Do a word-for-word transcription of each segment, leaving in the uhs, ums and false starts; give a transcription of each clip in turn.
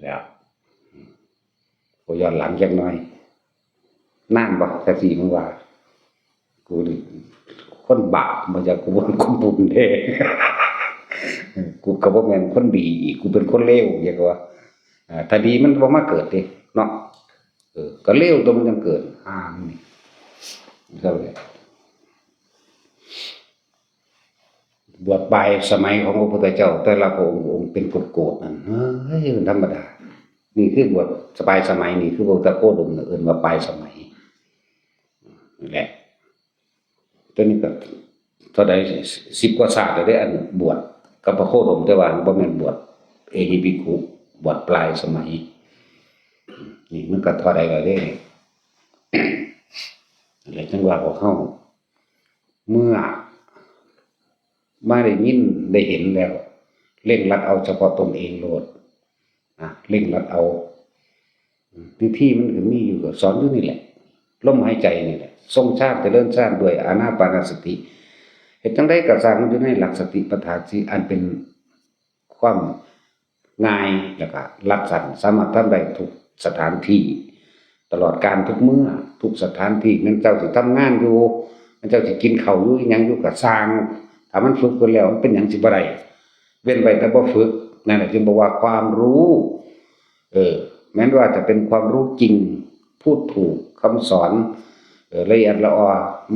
แล้ว ก็ย้อนหลังจักหน่อย นานบ่ จักสิ มึงว่า กูนี่คนบาป บ่อยาก กูบ่เป็นคนบุญเด้ กูก็บ่แม่นคนดีอีก กูเป็นคนเลว อยากว่า อ่า ถ้าดีมันบ่มาเกิดเด้ เนาะ เออ ก็เลวตัวมันจั่งเกิด อ่า นี่ ก็เลย บวชปลายสมัยของพระพุทธเจ้า แต่ละพระองค์ องค์เป็นโกรธๆ นั่น เฮ้ย มันธรรมดา นี่คือบวชปลายสมัย นี่คือพระพุทธโคดมน่ะ เอิ้นว่าปลายสมัย นั่นแหละ ตัวนี้ก็เท่าใด สิบกว่าชาติแล้วเด้ อันบวชกับพระโคดม แต่ว่าบ่แม่นบวชเอหิภิกขุ บวชปลายสมัย นี่มันก็เท่าใดแล้วเด้ นั่นแหละ จั่งว่าพวกเฮา เมื่อมาได้ยินได้เห็นแล้ว เร่งรัดเอาเฉพาะตนเองโลด นะ เร่งรัดเอา วิธีมันก็มีอยู่ ก็สอนอยู่นี่แหละ ลมหายใจนี่แหละ ทรงฌาน เจริญฌานด้วยอานาปานสติ เฮ็ดจั่งใดก็สร้างมันอยู่ในหลักสติปัฏฐานสี่ อันเป็นความง่าย แล้วก็รัดสั้น สามารถทำได้ทุกสถานที่ ตลอดกาลทุกเมื่อ ทุกสถานที่ แม่นเจ้าสิทำงานอยู่ แม่นเจ้าสิกินข้าวอยู่ อิหยังอยู่ก็ซ่าง ถ้ามันฝึกไปแล้ว มันเป็นหยังสิบ่ได้ เว้นไว้แต่บ่ฝึก นั่นแหละจึงบอกว่าความรู้ เออ แม้ว่าจะเป็นความรู้จริง พูดถูก คำสอน เออ ละเอียดละออ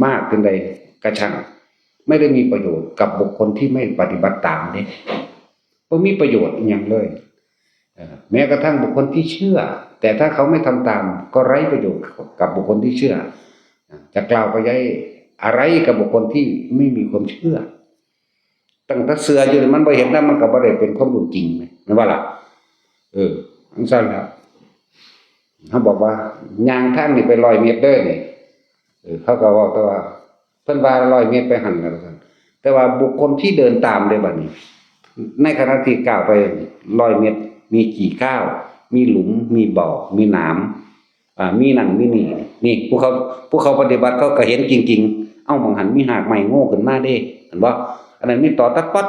มากเพียงใดก็ช่าง ไม่ได้มีประโยชน์กับบุคคลที่ไม่ปฏิบัติตามเด้ บ่มีประโยชน์อิหยังเลย เออ แม้กระทั่งบุคคลที่เชื่อ แต่ถ้าเขาไม่ทำตาม ก็ไร้ประโยชน์กับบุคคลที่เชื่อ จะกล่าวไปย้ายอะไรกับบุคคลที่ไม่มีความเชื่อ ตั้งแต่เชื่ออยู่นี่มันบ่เห็นนะ มันก็บ่ได้เป็นความรู้จริง แม่นบ่ล่ะ เออ จั่งซั้นล่ะ เขาบอกว่า ย่างทางนี่ไปร้อยเมตรเด้อนี่ เออ เขาก็เว้าแต่ว่า เพิ่นว่าร้อยเมตรไปหั่นล่ะว่าซั่น แต่ว่าบุคคลที่เดินตามเด้บัดนี้ ในขณะที่ก้าวไปร้อยเมตร มีกี่ก้าว มีหลุม มีบ่อ มีหนาม อ่า มีนั่นมีนี่ นี่ ผู้เขา ผู้เขาปฏิบัติเขาก็เห็นจริงๆ เอ้า หม่องหั่นมีหากไม้โง่ขึ้นมาเด้ เห็นบ่ อันนั้นมีตอตะปัด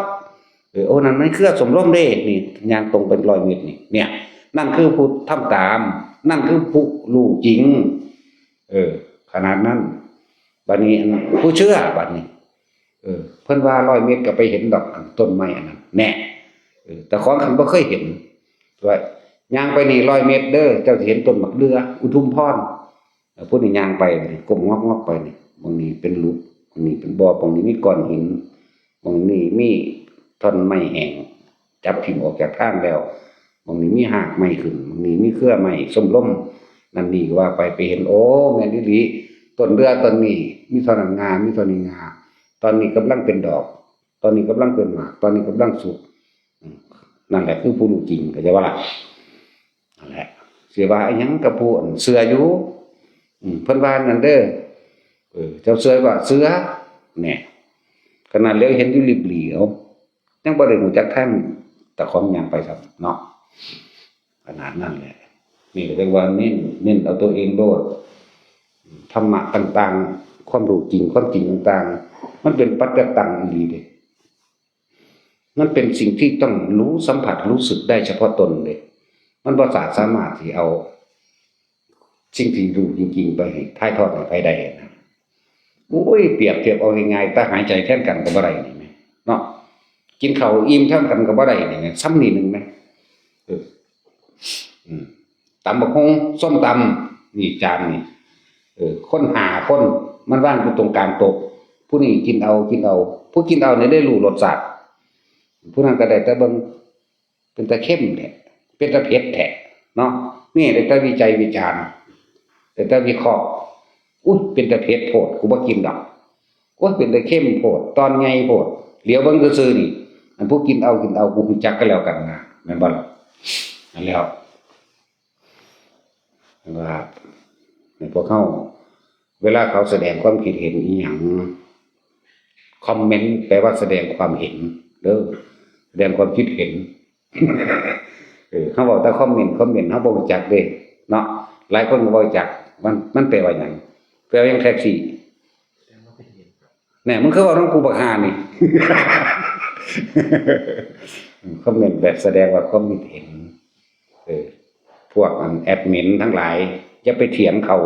เออ โอ้ นั่นมันเครือสมรมเด้ นี่ ย่างตรงเป็นร้อยเมตรนี่ เนี่ย นั่นคือผู้ทำตาม นั่นคือผู้รู้จริง เออ ขนาดนั้น บัดนี้อันผู้เชื่อ บัดนี้ เออ เพิ่นว่าร้อยเมตรก็ไปเห็นดอกอันต้นไม้อันนั้น แน่ เออ แต่ของคันบ่เคยเห็น ว่า ย่างไปนี่ร้อยเมตรเด้อ เจ้าสิเห็นต้นบักเดือ อุทุมพร เออ ผู้นี้ย่างไป ก้มงอกๆไปนี่ หม่องนี้เป็นหลุม หม่องนี้เป็นบ่อ หม่องนี้มีก้อนหิน หม่องนี้มีท่อนไม้แห้ง จับถิ่มออกจากทางแล้ว หม่องนี้มีหากไม้ขึ้น หม่องนี้มีเครือไม้ส้มลม นั่นนี่ว่าไป ไปเห็น โอ้ แม่นอีหลี ต้นเดือต้นนี้ มีเท่านั้นงา มีเท่านี้งา ตอนนี้กำลังเป็นดอก ตอนนี้กำลังเป็นหมาก ตอนนี้กำลังสุก อืม นั่นแหละคือผู้รู้จริง เข้าใจบ่ล่ะ นั่นแหละ สิว่าอิหยังกับผู้อันเชื่ออยู่ อืม เพิ่นว่านั่นเด้อ เออ เจ้าเชื่อบ่เชื่อ เนี่ย ขนาดเหลียวเห็นอยู่ริบหรี่ เอ้า ยังบ่ได้รู้จักทาง แต่ของย่างไปครับเนาะ ขนาดนั้นแหละ นี่ก็เรียกว่าเน้น เน้นเอาตัวเองโลด ธรรมะต่างๆ ความรู้จริง ความจริงต่างๆ มันเป็นปัจจตังอีหลีเด้ มันเป็นสิ่งที่ต้องรู้สัมผัสรู้สึกได้เฉพาะตนเด้ มันบ่สามารถสิเอาสิ่งที่รู้จริงๆ ไปให้ถ่ายทอดให้ไผได้นะ โอ้ย เปรียบเทียบเอาง่ายๆ แต่หายใจแทนกันก็บ่ได้นี่แหม เนาะ กินข้าวอิ่มแทนกันก็บ่ได้นี่แหม ส่ำนี้หนึ่งแหม เออ อืม ตำบักหุ่ง ส้มตำ นี่จานนี่ เออ คนห้าคน มันวางอยู่ตรงกลางโต๊ะ ผู้นี้กินเอา กินเอา ผู้กินเอานี่ได้รู้รสชาติ ผู้นั้นก็ได้แต่เบิ่ง เป็นตาเค็มแท้ เป็นตาเผ็ดแท้ เนาะ นี่ได้แต่วิจัยวิจารณ์ ได้แต่วิเคราะห์ อุ๊ย เป็นตาเผ็ดโพด กูบ่กินดอก โอ๊ย เป็นตาเค็มโพด ตอนใหญ่โพด เหลียวเบิ่งซื่อๆ นี่ อันผู้กินเอา กินเอา กูรู้จักกันแล้วกันนะ แม่นบ่ล่ะ นั่นแหล้ว ว่า ให้พวกเฮา เวลาเขาแสดงความคิดเห็นอีหยัง คอมเมนต์แปลว่าแสดงความเห็นเด้อ แสดงความคิดเห็น เออ เฮาเว้าแต่คอมเมนต์ คอมเมนต์ เฮาบ่รู้จักเด้ เนาะ หลายคนก็บ่รู้จัก มัน มันแปลว่าหยัง แปลว่าหยังแท็กซี่ แสดงว่าเป็นเห็น แน่ มึงคือเว้านำกูบักห่านี่ คอมเมนต์แบบแสดงว่าความคิดเห็น เออ พวกอันแอดมินทั้งหลาย อย่าไปเถียงเขา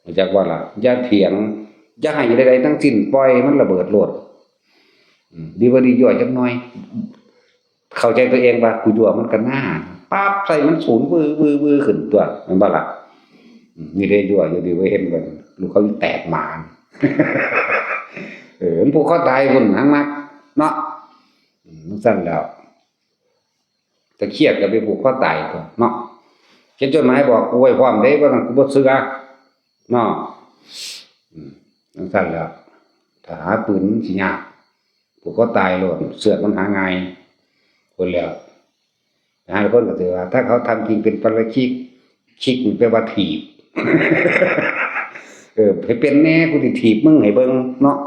รู้จักว่าล่ะ อย่าเถียง อย่าให้ใดๆทั้งสิ้น ปล่อยมันระเบิดโลด อืม ดีบ่ดียั่วจักหน่อย เข้าใจตัวเองว่า "กูยั่วมันกันหน้า" ปั๊บ ใส่มันศูนย์ วือ วือ วือ ขึ้นตัว แม่นบ่ล่ะ อืม นี่เด้ยั่วอยู่ ดีบ่เห็นบ่ ลูกเขาแตกหมาน เออ มันผูกคอตายพุ่น หางมัก เนาะ อืม จั่งซั่นแล้ว จะเครียดก็ไปผูกคอตายตัวเนาะ เขียนจดหมายบอกกูไว้พร้อมเด้ บ่นั้นกูบ่เชื่อ เนาะ อืม จั่งซั่นแล้ว ถ้าหาปืนมันสิยาก ผูกคอตายโลด เสื้อมันหาง่าย คนแล้ว หาคนก็ถือว่า ถ้าเขาทำจริงเป็นปาราชิก ชิกนี่แปลว่าถีบ เออ ให้เป็นแน่ กูสิถีบมึงให้เบิ่งเนาะ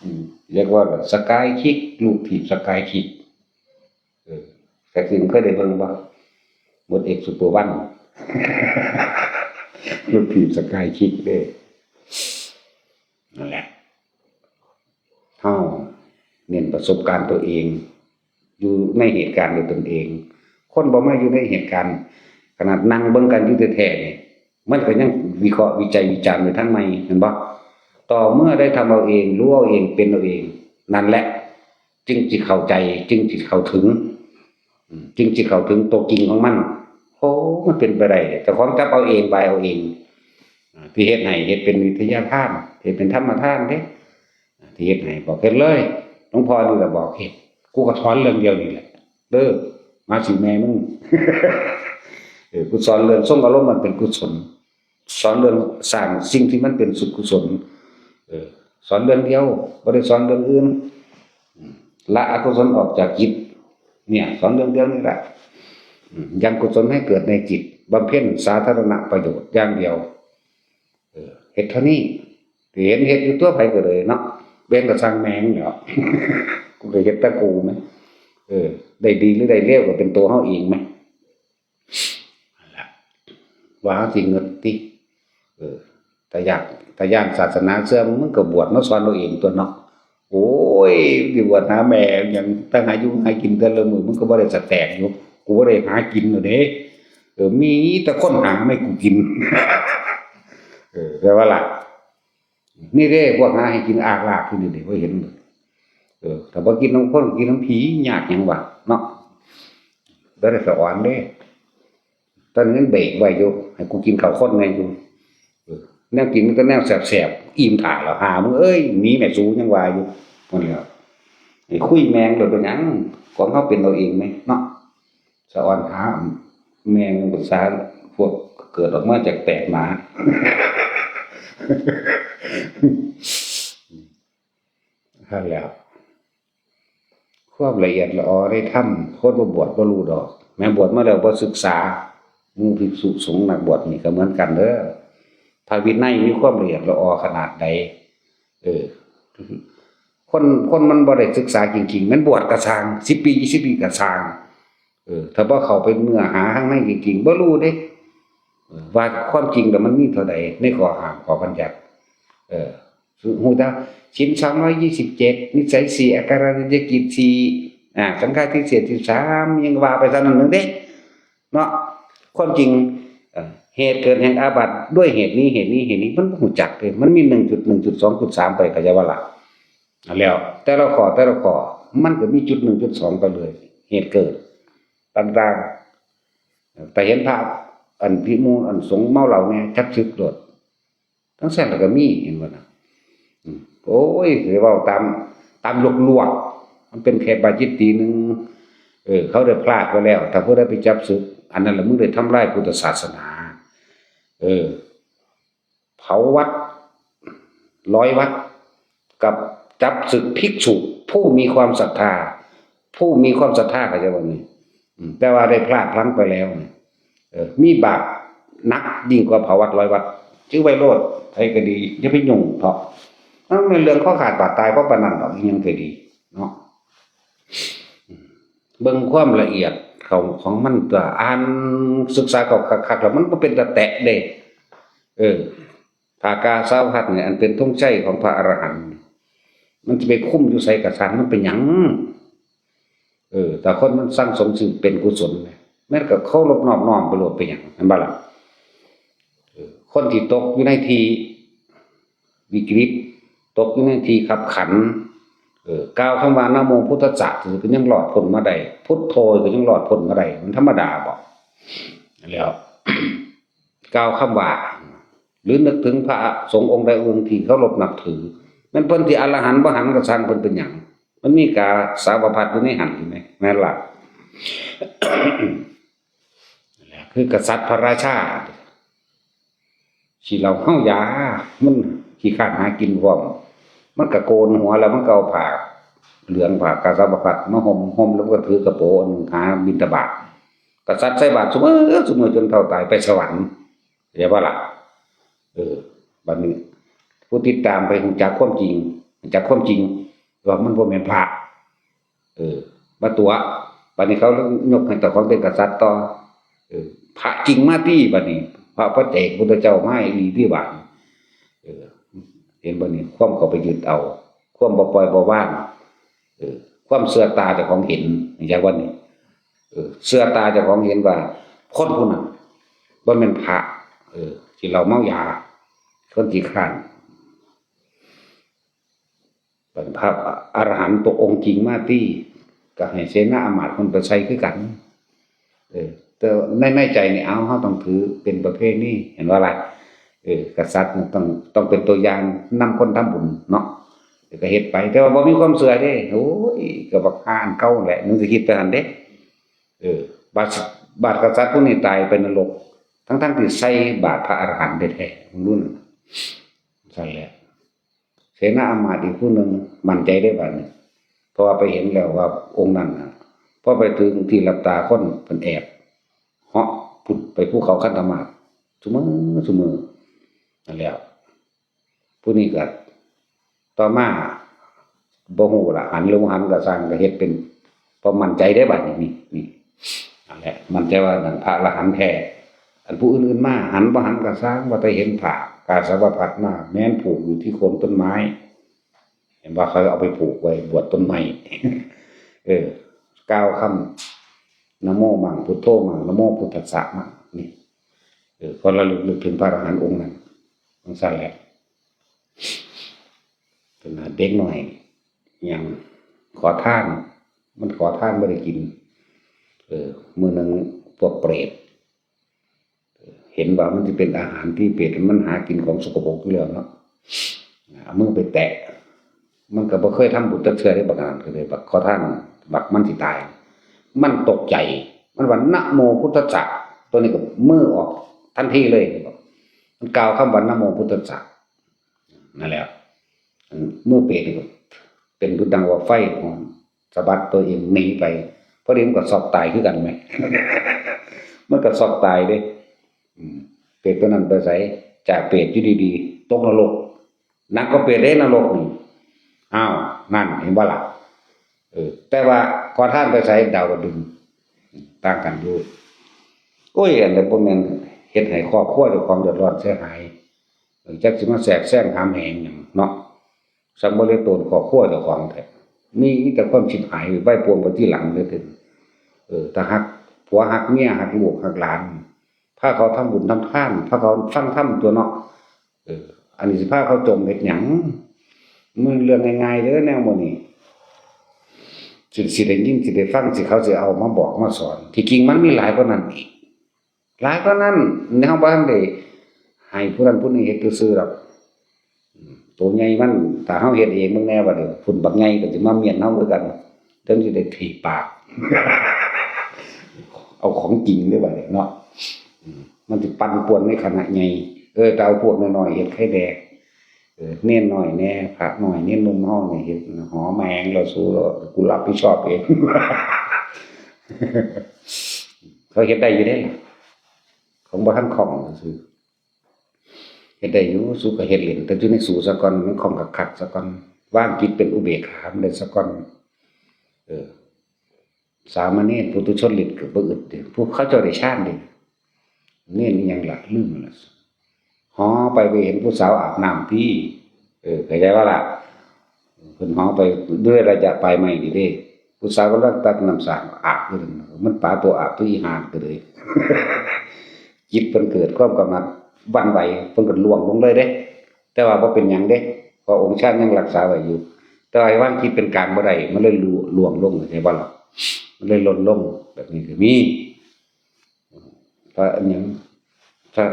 อืม เรียกว่าสกายคิก ลูกถีบสกายคิก เออ แต่สิเคยได้เบิ่งบ่ มดเอ็กซ์ซูเปอร์วัน ลูกถีบสกายคิกเด้ นั่นแหละ เฮาเน้นประสบการณ์ตัวเอง อยู่ในเหตุการณ์ด้วยตนเอง คนบ่มาอยู่ในเหตุการณ์ ขนาดนั่งเบิ่งกันอยู่แท้ๆนี่ มันก็ยังวิเคราะห์วิจัยวิจารณ์อยู่ทางใน แม่นบ่ ต่อเมื่อได้ทำเอาเอง รู้เอาเอง เป็นเอาเอง นั่นแหละ จึงสิเข้าใจ จึงสิเข้าถึง อืม จึงสิเข้าถึงตัวจริงของมัน โอ้ มันเป็นไปได้ เจ้าของจับเอาเอง บายเอาเอง อ่า ที่เฮ็ดให้ เฮ็ดเป็นวิทยาทาน เฮ็ดเป็นธรรมทานเด้ อ่า ที่เฮ็ดให้ บอกเฮ็ดเลย หลวงพ่อนี่ล่ะบอกเฮ็ด กูก็สอนเรื่องเดียวนี่แหละ เด้อ มาสิแม่มึง เออ กูสอนเรื่องทรงอารมณ์มันเป็นกุศล สอนเรื่องสร้างสิ่งที่มันเป็นสุกุศล เออ สอนเรื่องเดียว บ่ได้สอนเรื่องอื่น อืม ละอกุศลออกจากจิต เนี่ย สอนเรื่องเดียวนี่แหละ อืม ยังกุศลให้เกิดในจิต บำเพ็ญสาธารณประโยชน์อย่างเดียว เออ เฮ็ดเท่านี้ ที่เห็นเฮ็ดอยู่ตัวไผก็เลยเนาะ เว้นก็ช่างแม่งเนาะ กูก็เฮ็ดแต่กูแหม เออ ได้ดีหรือได้เลวก็เป็นตัวเฮาเองแหม นั่นล่ะ ว่าเฮาสิเงิดติ เออ ถ้าอยาก ถ้าย้านศาสนาเสื่อม มึงก็บวชมาสอนเอาเองตั๊วเนาะ โอ้ย สิบวชหาแม่หยัง แต่หาอยู่หากินแต่ละมื้อ มึงก็บ่ได้สแต็กอยู่ กูบ่ได้หากินดอกเด้ เออ มีแต่คนหามาให้กูกิน เออ แปลว่าล่ะ นี่เด้ พวกหาให้กินอากลากอยู่นี่เด้ บ่เห็นบ่ เออ ถ้าบ่กินนำคนกินนำผี ยากหยังวะ เนาะ บ่ได้สะออนเด้ ตอนนี้มันเบรกไว้อยู่ ให้กูกินข้าวคนแหน่อยู่ เออ แนวกินมันก็แนวแสบๆ อิ่มถ่าแล้ว หามึงเอ้ย หนีแม่สูยังว่าอยู่ นั่นแหละ ไอ้คุยแม่งโลดเป็นหยัง ของเฮาเป็นเอาเองแหมเนาะ สะออนหาแม่งภาษาพวกเกิดออกมาจากแตกหมา นั่นแหละ ความละเอียดละออในธรรม คนบ่บวชบ่รู้ดอก แม้บวชมาแล้วบ่ศึกษา หมู่ภิกษุสงฆ์นักบวชนี่ก็เหมือนกันเด้อ พระวินัยมีความละเอียดละออขนาดใด เออ คน คนมันบ่ได้ศึกษาจริงๆ มันบวชก็ซ่าง สิบปี ยี่สิบปีก็ซ่าง เออ ถ้าบ่เข้าไปเนื้อหาข้างในจริงๆ บ่รู้เด้ เออ ว่าความจริงแล้วมันมีเท่าใดในข้อห้ามข้อบัญญัติ เออ ฮู้แต่ศีลสองร้อยยี่สิบเจ็ด นิสัยสี่ อาการกิริยาสี่ อ่า สังฆาทิเศษสิบสาม ยังว่าไปเท่านั้นหนึ่งเด้ เนาะ ความจริง เอ่อ เหตุเกิดแห่งอาบัติด้วยเหตุนี้ เหตุนี้ เหตุนี้ มันบ่ฮู้จักเด้ มันมี หนึ่งจุดหนึ่ง จุดสอง จุดสาม ไป เข้าใจบ่ล่ะ แล้วแต่ละข้อ แต่ละข้อ มันก็มีจุดหนึ่ง จุดสอง ไปเลย เหตุเกิดต่างๆ แต่เห็นพระอันพิมูลอันสงฆ์เมาเหล้าแหน่ จับสึกโลด จั่งซั้นล่ะก็มี เห็นบ่นะ อืม โอ้ย สิเว้าตาม ตามลวกๆ มันเป็นแค่บาจิตตีหนึ่ง เออ เขาได้พลาดไปแล้ว ถ้าผู้ใดไปจับสึก อันนั้นล่ะมึงได้ทำลายพุทธศาสนา เออ เผาวัด ร้อยวัด กับจับสึกภิกษุผู้มีความศรัทธา ผู้มีความศรัทธา เข้าใจบ่นี่ อืม แต่ว่าได้พลาดพลั้งไปแล้วนี่ เออ มีบาปหนักยิ่งกว่าเผาวัดร้อยวัด จื้อไว้โลด ไผก็ดี อย่าไปยุ่งเถาะ มันเป็นเรื่องคอขาดบาดตาย เพราะปานนั้นดอก อิหยังก็ดี เนาะ เบิ่งความละเอียดของ ของมันตั๊ว อ่านศึกษาเข้าคักๆ แล้วมันบ่เป็นตาแตะเด้ เออ ผ้ากาสาวพัดเนี่ย อันเป็นธงชัยของพระอรหันต์ มันจะไปคุมอยู่ไสก็ซ่าง มันเป็นหยัง เออ แต่คนมันสั่งสมซึ่งเป็นกุศลเนี่ย แม่นก็เคารพนอบน้อมไปโลด เป็นหยัง แม่นบ่ล่ะ? เออ คนที่ตกอยู่ในที่วิกฤต ตกอยู่ในที่คับขัน เออ กล่าวคำว่า นะโมพุทธัสสะ ก็ยังรอดพ้นมาได้ พุทโธก็ยังรอดพ้นมาได้ มันธรรมดาบ่? แล้ว กล่าวคำว่า หรือนึกถึงพระสงฆ์องค์ใดองค์หนึ่งที่เคารพนับถือ แม่นเพิ่นสิอรหันต์บ่หันก็ช่างเพิ่น เป็นหยัง มันมีกาสาวพัสตร์อยู่ในหั้น เห็นไหม แม่นล่ะ นั่นแหละ คือกษัตริย์พระราชา สิเหล้าเฮายา มันขี้คร้านหากินพร้อม มันก็โกนหัวแล้วมันก็เอาผ้าเหลือง ผ้ากาสาวพัสตร์มาห่ม ห่มแล้วมันก็ถือกระโปรงหาบิณฑบาต กษัตริย์ใส่บาตรซุมื้อ ซุมื้อจนเฒ่าตายไปสวรรค์ เข้าใจบ่ล่ะ? เออ บัดนี้ ผู้ติดตามไปรู้จักความจริง รู้จักความจริง ว่ามันบ่แม่นพระ เออ มาตั๋ว บัดนี้เขายกให้เจ้าของเป็นกษัตริย์ต่อ เออ พระจริงมาติ บัดนี้ พระปัจเจกพุทธเจ้ามาอีหลีติ บาดนี้ เออ เห็นบ่นี่ ความเข้าไปยึดเอา ความบ่ปล่อยบ่วาง เออ ความเชื่อตาเจ้าของเห็น อย่างว่านี่ เออ เชื่อตาเจ้าของเห็นว่า คนผู้นั้นบ่แม่นพระ เออ สิเหล้าเมายา คนขี้คร้าน เป็นพระอรหันต์ตัวองค์จริงมาติ ก็ให้เสนาอามาตย์เพิ่นไปใส่คือกัน เออ แต่ใน ในใจนี่ เอา เฮาต้องถือเป็นประเพณี เห็นบ่ล่ะ? เออ กษัตริย์นี่ต้อง ต้องเป็นตัวอย่างนำคนทำบุญเนาะ เออ ก็เฮ็ดไป แต่ว่าบ่มีความเชื่อเด้ โอ้ย ก็บักห่าอันเก่าแหละ มึงสิคิดไปหั่นเด้ เออ บาด บาดกษัตริย์ผู้นี้ตายไปนรก ทั้งๆที่ใส่บาดพระอรหันต์แท้ๆ มึงรู้นั่นน่ะ ซั่นแหละ เสนาอามาตย์อีกผู้หนึ่งมั่นใจได้บาดนี้ เพราะว่าไปเห็นแล้วว่าองค์นั้นน่ะ พอไปถึงที่หลับตาคนเพิ่นแอบเหาะพุ้นไปภูเขาคันธมาศ ซุมื้อซุมื้อ นั่นแหละ ผู้นี้ก็ต่อมาบ่ฮู้ล่ะ หันหรือบ่หันก็ซ่าง ก็เฮ็ดเป็น เพราะมั่นใจได้บาดนี้ นี่ นี่ นั่นแหละ มั่นใจว่านั่นพระอรหันต์แท้ อันผู้อื่นๆมา หันบ่หันก็ซ่าง ว่าแต่เห็นผ้ากาสาวพัสตร์มา แม้นผูกอยู่ที่โคนต้นไม้ เห็นว่าเขาเอาไปผูกไว้บวชต้นไม้ เออ กล่าวคำ นะโมมัง พุทโธมัง นะโมพุทธัสสะมัง นี่ เออ ก็ระลึกนึกถึงพระอรหันต์องค์นั้น จั่งซั้นแหละ ขนาดเด็กน้อย ยังขอทาน มันขอทานบ่ได้กิน เออ มื้อหนึ่งพวกเปรต เห็นว่ามันสิเป็นอาหารที่เปรตมันหากินของสกปรกอยู่แล้วเนาะ เอามือไปแตะ มันก็บ่เคยทำบุญจักเทื่อเด้ บักอันนั้นก็เลย บักขอทาน บักมันสิตาย มันตกใจ มันว่า นะโมพุทธัสสะ ตัวนี้ก็มือออกทันทีเลย มันกล่าวคำว่า นะโมพุทธัสสะ นั่นแหละ อันมือเปรตนี่ก็เป็นคือดังว่าไฟฮ้อน สะบัดตัวเองหนีไป พอดีมันก็ซอกตายคือกันแหม มันก็ซอกตายเด้ อืม เปรตตัวนั้นไปไส จากเปรตอยู่ดีๆ ตกนรก หนักกว่าเปรตเด้นรกนี่ อ้าว นั่นเห็นบ่ล่ะ เออ แต่ว่าขอทานไปไส ดาวดึงส์ ต่างกันอยู่ โอ้ย อันใดบ่แม่นเฮ็ดให้ครอบครัวเจ้าของเดือดร้อนเสียหาย เออ จักสิมาแทรกแซงหามแหงหยังเนาะ สำบ่เหลือโตนครอบครัวเจ้าของแท้ มีแต่ความชิบหายไว้ปวงไปที่หลังเหลือเกิน เออ ถ้าฮักผัวฮักเมียฮักลูกฮักหลาน พาเขาทำบุญทำทาน พาเขาฟังธรรมตัวเนาะ เออ อันนี้สิพาเขาจมเฮ็ดหยัง มันเรื่องง่ายๆเด้อแนวหมู่นี้ สิ สิได้ยิน สิได้ฟัง สิเขาสิเอามาบอกมาสอน ที่จริงมันมีหลายกว่านั้นอีก หลายกว่านั้น เฮาบ่ทันได้ให้ผู้นั้นผู้นี้เฮ็ดซื่อๆดอก อืม ตัวใหญ่มัน ถ้าเฮาเฮ็ดเองเบิ่งแน่บัดนี้ พุ้นบักใหญ่ก็สิมาเมียนเฮาคือกัน จั่งสิได้ถีบปาก เอาของจริงเด้บัดนี้เนาะ อืม มันสิปั่นป่วนในคณะใหญ่ เออ แต่เอาพวกน้อยๆเฮ็ดไข่แดง เออ เณรน้อยแน่ พระน้อย เณรหนุ่มเฮานี่เฮ็ด หอแมงแล้วสู้แล้ว กูรับผิดชอบเอง เขาเฮ็ดได้อยู่เด้ล่ะ ของบ่ทันคล่องซื่อ เฮ็ดได้อยู่ สูก็เฮ็ดเล่น แต่อยู่ในสูซะก่อน มันคล่องคักๆซะก่อน วางจิตเป็นอุเบกขามันได้ซะก่อน เออ สามเณรปุถุชนฤทธิ์ก็บ่อึดเด้ ผู้เขาเจ้าได้ฌานเด้ เณรอีหยังล่ะ ลืมแล้ว หอไปไปเห็นผู้สาวอาบน้ำติ เออ เข้าใจบ่ล่ะ เพิ่นหอไปด้วยระยะปลายไม้นี่เด้ ผู้สาวกำลังตักน้ำสร้างอาบอยู่นั่นน่ะ มันปาตัวอาบตัวอีหานก็เลย จิตเพิ่นเกิดความกำหนัดหวั่นไหว เพิ่นก็ล่วงลงเลยเด้ แต่ว่าบ่เป็นหยังเด้ เพราะองค์ฌานยังรักษาไว้อยู่ แต่ว่าให้วางจิตเป็นกลางบ่ได้ มันเลยล่วงลง เข้าใจบ่ล่ะ มันเลยหล่นลง แบบนี้ก็มี พระอิหยัง พระ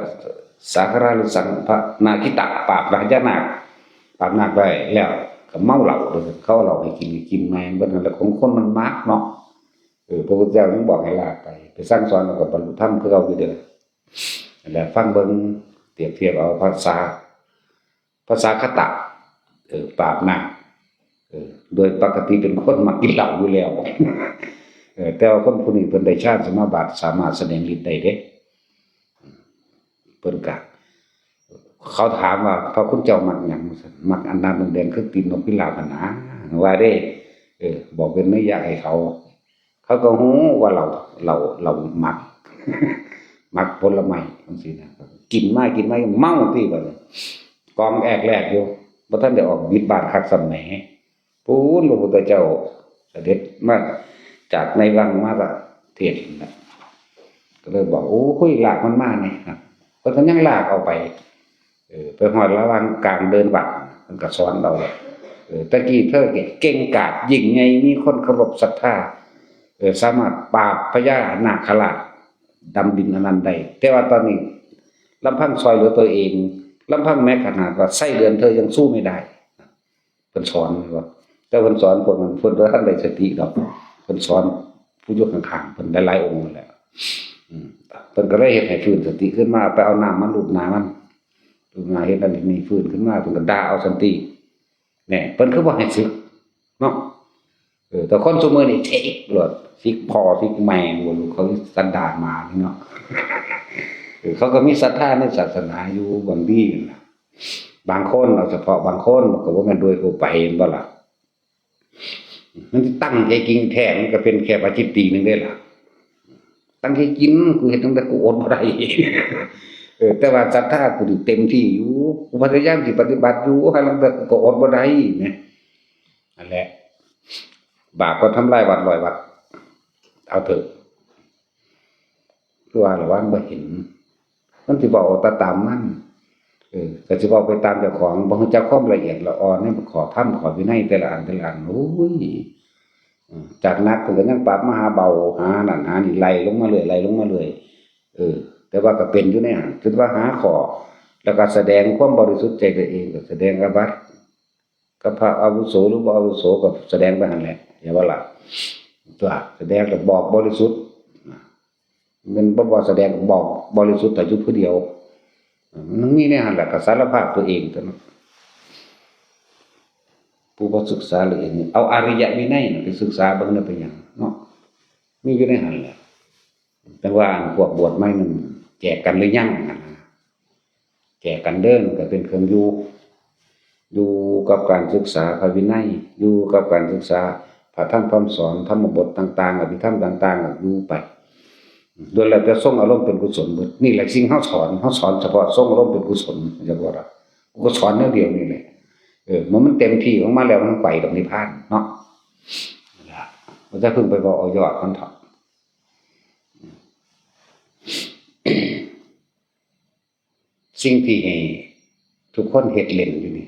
สาคราหรือสัง พระนาคิตะ ปราบพญานาค ปราบนาคได้แล้วก็เมาเหล้า เขาเอาเหล้าให้กิน กินแม่งเบิดนั่นแหละ ของคนมันมักเนาะ เออ พระพุทธเจ้ายังบอกให้ละไป ไปสั่งสอนแล้วก็บรรลุธรรมคือเก่าอยู่เด้อ นั่นแหละ ฟังเบิ่ง เปรียบเทียบเอาภาษา ภาษาคตะ เออ ปราบนาค เออ โดยปกติเป็นคนมักกินเหล้าอยู่แล้ว เออ แต่ว่าคนผู้นี้เพิ่นได้ฌานสมาบัติ สามารถแสดงฤทธิ์ได้เด้ เพิ่นกะ เขาถามว่า "พระคุณเจ้ามักหยัง?" ว่าซั่น "มักอันดำแดงๆ คือตีนนกพิราบหั่นนะ" ว่าเด้ เออ บอกเป็นนัยยะให้เขา เขาก็ฮู้ว่าเรา เรา เรามัก มักผลไม้จังซี้นะ กินมากินมาเมาติบัดนี้ กองแอกแลกอยู่ บ่ทันได้ออกบิดบาทคักส่ำแหม ปู๊นพระพุทธเจ้าเสด็จมาจากในวังมาก็เทศน์นั่นแหละ ก็เลยบอก "โอ้ย ลากมันมานี่" นะ เพิ่นก็ยังลากเอาไป เออ ไปฮอดระหว่างกลางเดินวัด เพิ่นก็สอนเรา เออ "ตะกี้เธอเก่งกาจยิ่งใหญ่ มีคนเคารพศรัทธา เออ สามารถปราบพญานาคราชดำดินอันนั้นได้ แต่ว่าตอนนี้ลำพังช่วยเหลือตัวเอง ลำพังแม้ขนาดว่าไส้เดือนเธอยังสู้ไม่ได้" เพิ่นสอนว่า แต่เพิ่นสอนพวกนั้น เพิ่นบ่ทันได้สติดอก เพิ่นสอนผู้อยู่ข้างๆ เพิ่นหลายๆ องค์นั่นแหละ อืม เพิ่นก็เลยเฮ็ดให้ฟื้นสติขึ้นมา ไปเอาน้ำมาลูบหน้ามัน ลูบหน้าเฮ็ดนั่นเฮ็ดนี่ ฟื้นขึ้นมา เพิ่นก็ด่าเอาสันติ แหน่ เพิ่นคือบ่ให้สึกเนาะ เออ แต่คนซุมื้อนี้เทกโลด สิกพ่อสิกแม่บ่รู้ เขาสันดานหมานี่เนาะ เออ เขาก็มีศรัทธาในศาสนาอยู่บางทีนั่นล่ะ บางคนเอาเฉพาะบางคน มันก็บ่แม่นโดยทั่วไป เห็นบ่ล่ะ มันสิตั้งใจกินแท้ มันก็เป็นแค่ปาจิตติหนึ่งเด้ล่ะ ตั้งใจกิน กูเฮ็ดจั่งใดกูอดบ่ได้ เออ แต่ว่าศรัทธากูนี่เต็มที่อยู่ กูพยายามสิปฏิบัติอยู่ ห่าลางเทื่อกูก็อดบ่ได้แหม นั่นแหละ บาปก็ทำลายวัดร้อยวัด เอาเถอะ คือว่าระวังบ่เห็น มันสิเว้าแต่ตามมัน เออ ก็สิเว้าไปตามเจ้าของ บ่รู้จักความละเอียดละอ่อนในข้อธรรมข้อวินัยแต่ละอันแต่ละอัน โอ้ย เออ จากหนักเพิ่นก็ยังปรับมาหาเบา หานั่นหานี่ ไล่ลงมาเรื่อย ไล่ลงมาเรื่อย เออ แต่ว่าก็เป็นอยู่ในหั่น คิดว่าหาข้อ แล้วก็แสดงความบริสุทธิ์ใจตัวเอง ก็แสดงอาบัติ กับพระอาวุโสหรือบ่อาวุโสก็แสดงไปหั่นแหละ เห็นบ่ล่ะ ตัวแสดงก็บอกบริสุทธิ์ แม่นบ่ บ่แสดงบอกบริสุทธิ์แต่อยู่ผู้เดียว มันมีในหั่นแหละ ก็สารภาพตัวเองเท่านั้น ผู้บ่ศึกษาละเอียดนี่ เอาอริยวินัยน่ะไปศึกษาเบิ่งได้เป็นหยังเนาะ มีอยู่ในหั่นแหละ แต่ว่าอันพวกบวชใหม่นั่นแจกกันหรือยังหั่นนะ แจกกันเด้อ มันก็เป็นเครื่องอยู่ อยู่กับการศึกษาพระวินัย อยู่กับการศึกษาพระธรรมคำสอน ธรรมบทต่างๆ อภิธรรมต่างๆ อยู่ไป ล้วนแล้วแต่ทรงอารมณ์เป็นกุศลเบิด นี่แหละสิ่งเฮาสอน เฮาสอนเฉพาะทรงอารมณ์เป็นกุศล อย่าบอกว่ากูก็สอนแนวเดียวนี่แหละ เออ เมื่อมันเต็มที่ของมันแล้ว มันไปกับนิพพานเนาะ นั่นล่ะ บ่จะเพิ่งไปบอกเอายอดมันเถาะ สิ่งที่ให้ทุกคนเฮ็ดเล่นอยู่นี่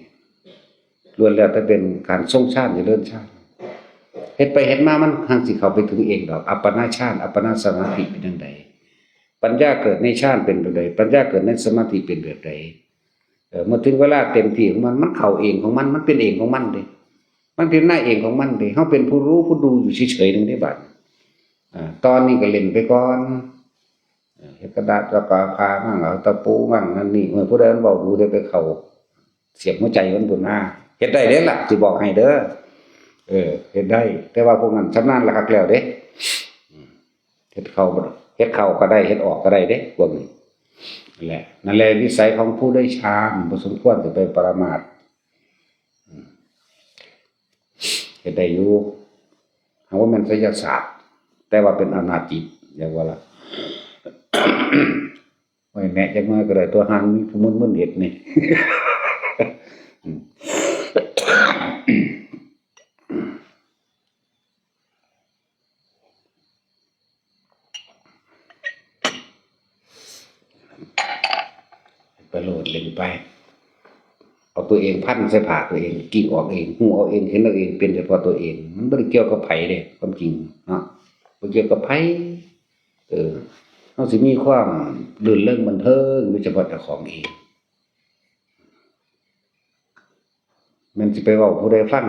ล้วนแล้วแต่เป็นการทรงฌานเจริญฌาน เฮ็ดไปเฮ็ดมามันหังสิเข้าไปถึงเองดอก อัปปนาฌาน อัปปนาสมาธิเป็นจั่งใด ปัญญาเกิดในฌานเป็นแบบใด ปัญญาเกิดในสมาธิเป็นแบบใด เอ่อ เมื่อถึงเวลาเต็มที่ของมัน มันเข้าเองของมัน มันเป็นเองของมันเด้ มันพิจารณาเองของมันเด้ เฮาเป็นผู้รู้ผู้ดูอยู่เฉยๆหนึ่งเด้บัด อ่า ตอนนี้ก็เล่นไปก่อน เอ่อ เฮ็ดกระดาษ แล้วก็เอาผ้ามั่ง เอาตะปูมั่ง นั่นนี่ เออ ผู้ใดมันเว้าดู เฮ็ดไปเข้าเสียบหัวใจมันพุ้นนะ เฮ็ดได้เด้ล่ะ สิบอกให้เด้อ เออ เฮ็ดได้ แต่ว่าพวกนั้นชำนาญละคักแล้วเด้ อืม เฮ็ดเข้าบ่ เฮ็ดเข้าก็ได้ เฮ็ดออกก็ได้เด้ พวกนี้ นั่นแหละ นั่นแหละวิสัยของผู้ได้ฌาน บ่สมควรสิไปประมาท อืม เฮ็ดได้อยู่ หากว่าแม่นไสยศาสตร์ แต่ว่าเป็นอำนาจจิต เรียกว่าล่ะ โอ้ย แนะจักหน่อยก็ได้ ตัวห่างมีผู้มึนๆเฮ็ดนี่ อืม อืม ไปโลดเล่นไป เอาตัวเองพันใส่ผ้าตัวเอง กิ่งออกเอง ฮู้เอาเอง เห็นเอาเอง เป็นเฉพาะตัวเอง มันบ่ได้เกี่ยวกับไผเด้ ความจริงเนาะ บ่เกี่ยวกับไผ เออ เฮาสิมีความรื่นเริงบันเทิงอยู่เฉพาะเจ้าของเอง แม่นสิไปเว้าผู้ใดฟัง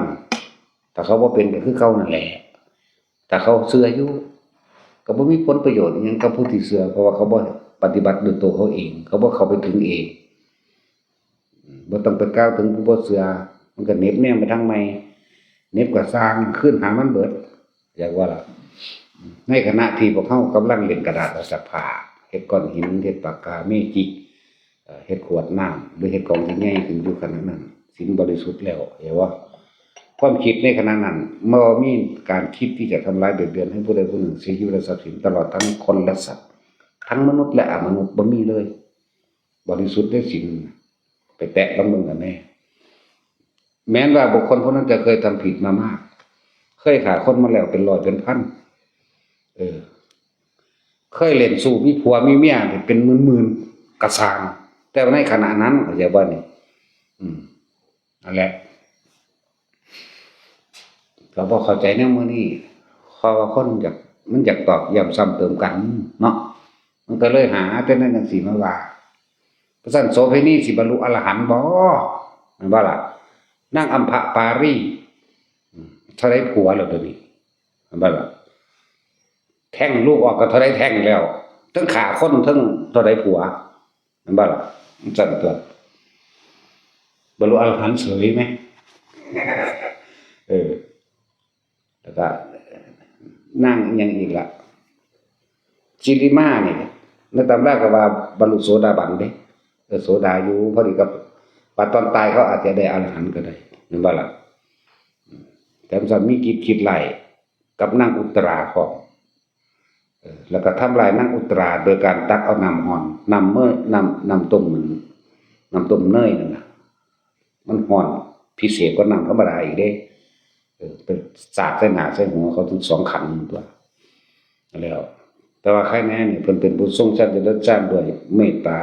ถ้าเขาบ่เป็นก็คือเก่านั่นแหละ ถ้าเขาเชื่ออยู่ ก็บ่มีผลประโยชน์อิหยังกับผู้ที่เชื่อ เพราะว่าเขาบ่ปฏิบัติด้วยตัวเขาเอง เขาบ่เข้าไปถึงเอง อืม บ่ต้องไปกล่าวถึงผู้บ่เชื่อ มันก็เหน็บแนมไปทางใหม่ เหน็บก็ซ่าง คืนหามันเบิด อยากว่าล่ะ ในขณะที่พวกเฮากำลังเล่นกระดาษซักผ้า เฮ็ดก้อนหิน เฮ็ดปากกาเมจิก เอ่อ เฮ็ดขวดน้ำ หรือเฮ็ดของที่ใหญ่ขึ้นอยู่ขณะนั้น ศีลบริสุทธิ์แล้ว เห็นบ่ ความคิดในขณะนั้น บ่มีการคิดที่จะทำร้ายเบียดเบียนให้ผู้ใดผู้หนึ่งเสียชีวิตและทรัพย์สิน ตลอดทั้งคนและสัตว์ ทั้งมนุษย์และอมนุษย์ บ่มีเลย บริสุทธิ์ในศีล ไปแตะลองเบิ่งกันแน่ แม้นว่าบุคคลผู้นั้นจะเคยทำผิดมามาก เคยฆ่าคนมาแล้วเป็นร้อยเป็นพัน เออ เคยเล่นชู้มีผัวมีเมียเป็นหมื่นๆ ก็ซ่าง แต่ว่าในขณะนั้น เข้าใจบ่นี่ อืม นั่นแหละ ก็บ่เข้าใจแนวมื้อนี้ เพราะว่าคนอยาก มันอยากตอกย้ำซ้ำเติมกันเนาะ มันก็เลยหาแต่แนวจั่งซี้มาว่า ว่าซั่น โสเภณีสิบรรลุอรหันต์บ่ แม่นบ่ล่ะ นางอัมพปารี อืม เท่าใดผัวแล้วเดี๋ยวนี้ แม่นบ่ล่ะ แท้งลูกออกก็เท่าใดแท้งแล้ว ทั้งฆ่าคนทั้งเท่าใดผัว แม่นบ่ล่ะ มันซั่นตั๊ว บรรลุอรหันต์เฉยไหม เออ แล้วก็นางอิหยังอีกล่ะ จิริมานี่ ในตำราก็ว่าบรรลุโสดาบันเด้ เออ โสดาอยู่ พอดีกับ ว่าตอนตายเขาอาจจะได้อรหันต์ก็ได้ แม่นบ่ล่ะ แต่มันมีกิจคิดไล่กับนางอุตราพร้อม เออ แล้วก็ทำลายนางอุตราโดยการตักเอาน้ำร้อน น้ำเมย น้ำ น้ำต้มมัน น้ำต้มเนยนั่นน่ะ มันร้อนพิเศษกว่าน้ำธรรมดาอีกเด้ เออ เป็นสาดใส่หน้าใส่หัวเขาทั้งสองขันตั๊ว แล้ว แต่ว่าใครแน่นี่ เพิ่นเป็นผู้ทรงฌานเจริญฌานด้วยเมตตา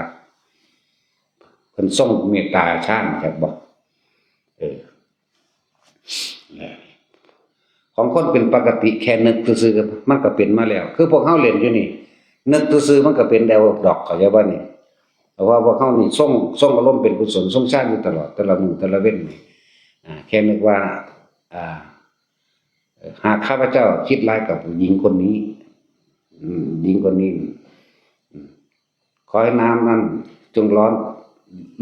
เพิ่นทรงเมตตาฌาน จักบ่ เออ ของคนเป็นปกติแค่นึกซื่อๆ มันก็เป็นมาแล้ว คือพวกเฮาเล่นอยู่นี่ นึกซื่อๆ มันก็เป็นแล้วดอก เข้าใจบ่นี่ เพราะว่าพวกเฮานี่ทรง ทรงอารมณ์เป็นกุศล ทรงฌานอยู่ตลอด แต่ละมื้อแต่ละเว็นนี่ อ่า แค่นึกว่า อ่า เอ่อ หากข้าพเจ้าคิดร้ายกับหญิงคนนี้ อืม หญิงคนนี้ อืม ขอให้น้ำนั้นจงร้อน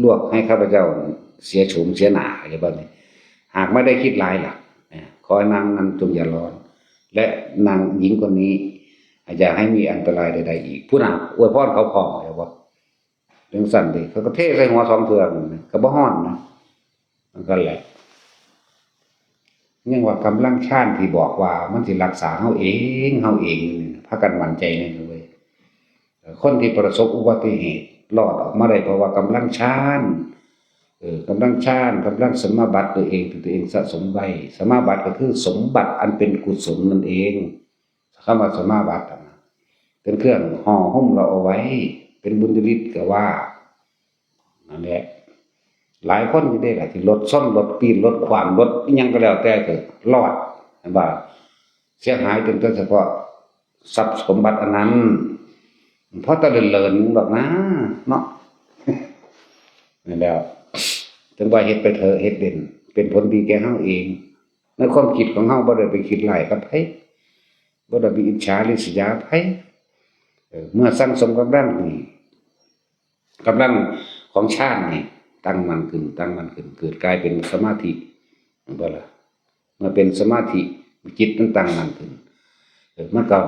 ลวกให้ข้าพเจ้าเสียโฉมเสียหน้า เข้าใจบ่นี่ หากไม่ได้คิดร้ายล่ะ เอ่อ ขอให้น้ำนั้นจงอย่าร้อน และนางหญิงคนนี้อย่าให้มีอันตรายใดๆอีก ผู้นั้นอวยพรเขาพร้อม เข้าใจบ่ จั่งซั่นเด้ เขาก็เทใส่หัวสองเทื่อนั่นนะ ก็บ่ฮ้อนนะ มันก็แหละ ยังว่ากำลังฌานที่บอกว่ามันสิรักษาเฮาเอง เฮาเองนี่นะ พากันมั่นใจแน่เว้ย คนที่ประสบอุบัติเหตุรอดออกมาได้เพราะว่ากำลังฌาน เออ กำลังฌาน กำลังสมาบัติตัวเองที่ตัวเองสะสมไว้ สมาบัติก็คือสมบัติอันเป็นกุศลนั่นเอง คำว่าสมาบัติอะนะ เป็นเครื่องห่อหุ้มเราเอาไว้ เป็นบุญญาฤทธิ์ก็ว่า นั่นแหละ หลายคนอยู่เด้ล่ะ ที่รถชน รถปีน รถขว้าง รถอิหยังก็แล้วแต่เถอะ รอด เห็นบ่ เสียหายเป็นต้นเฉพาะทรัพย์สมบัติอันนั้น เพราะแต่เลินๆดอกนะ เนาะ นั่นแหล้ว ถึงว่าเฮ็ดไปเถอะ เฮ็ดเด่น เป็นผลดีแก่เฮาเอง ในความคิดของเฮาบ่ได้ไปคิดร้ายกับไผ บ่ได้ไปอิจฉาริษยาไผ เออ เมื่อสั่งสมกำลังนี่ กำลังของฌานนี่ ตั้งมั่นขึ้น ตั้งมั่นขึ้น เกิดกลายเป็นสมาธิ เห็นบ่ล่ะ เมื่อเป็นสมาธิ จิตมันตั้งมั่นขึ้น เออ มันก็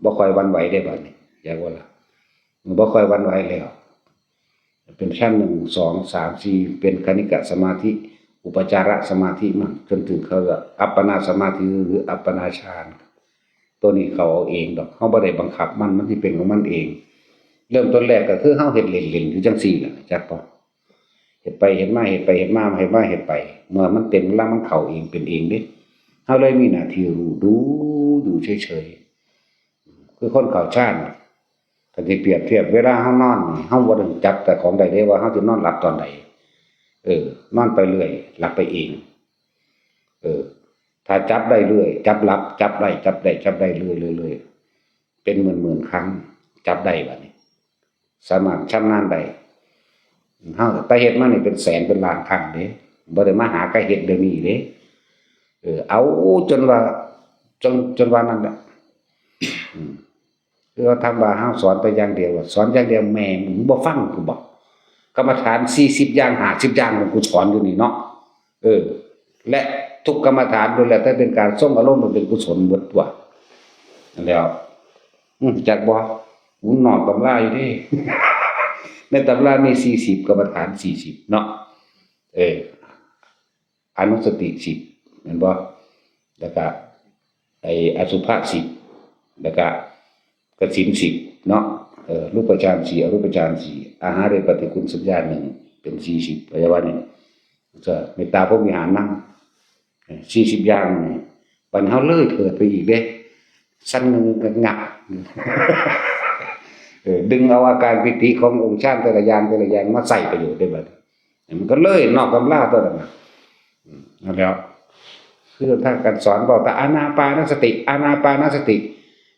บ่ค่อยหวั่นไหวได้บัดนี้ อยากว่าล่ะ มันบ่ค่อยหวั่นไหวแล้ว เป็นชั้นหนึ่ง สอง สาม สี่ เป็นคณิกะสมาธิ อุปจารสมาธิมั่ง จนถึงเขาเรียกอัปปนาสมาธิ หรืออัปปนาฌาน ตัวนี้เขาเอาเองดอก เขาบ่ได้บังคับมัน มันสิเป็นของมันเอง เริ่มต้นแรกก็คือเฮาเฮ็ดเล่นๆอยู่จั่งซี้ล่ะ จักบ่ เฮ็ดไปเฮ็ดมา เฮ็ดไปเฮ็ดมา เฮ็ดมาเฮ็ดไป เมื่อมันเต็มกำลังมันเข้าเองเป็นเองเด้ เฮาเลยมีหน้าที่รู้ดูอยู่เฉยๆ คือคนเข้าฌานน่ะ ถ้าสิเปรียบเทียบเวลาเฮานอนนี่ เฮาบ่ได้จับแต่ของได้เด้ว่าเฮาสินอนหลับตอนใด เออ นอนไปเรื่อย หลับไปเอง เออ ถ้าจับได้เรื่อย จับหลับ จับได้ จับได้ จับได้เรื่อยๆๆ เป็นหมื่นๆครั้ง จับได้บัดนี้ สามารถชำนาญได้ เฮา แต่เฮ็ดมานี่เป็นแสนเป็นล้านครั้งเด้ บ่ได้มาหากะเฮ็ดเดี๋ยวนี้เด้ เออ เอาจนว่า จน จนว่านั่นแหละ อืม คือว่าทำว่าเฮาสอนแต่อย่างเดียว สอนอย่างเดียว แม่มึงบ่ฟังกูบอก กรรมฐานสี่สิบอย่าง ห้าสิบอย่าง กูสอนอยู่นี่เนาะ เออ และทุกกรรมฐานล้วนแล้วแต่เป็นการทรงอารมณ์ มันเป็นกุศลหมดตัว นั่นแหล้ว อืม จักบ่ กูนอกตำราอยู่เด้ ในตำรามีสี่สิบ กรรมฐานสี่สิบเนาะ เออ อนุสติสิบ แม่นบ่ แล้วก็ ไอ้อสุภะสิบ แล้วก็กสิณสิบเนาะ เออ รูปฌานสี่ อรูปฌานสี่ อาหาเรปฏิกูลสัญญาหนึ่ง เป็นสี่สิบ พยาบาลนี่ ก็เมตตาพรหมวิหารนำ เออ สี่สิบอย่างนี่ บัดนี้เฮาเลยเถิดไปอีกเด้ ชั้นหนึ่งก็งับ เออ ดึงเอาอาการปีติขององค์ฌานแต่ละอย่างแต่ละอย่างมาใช้ประโยชน์ได้บัดนี้ มันก็เลยนอกตำราตัวนั้นน่ะ อืม นั่นแหล้ว คือถ้าการสอนบอกแต่อานาปานสติ อานาปานสติ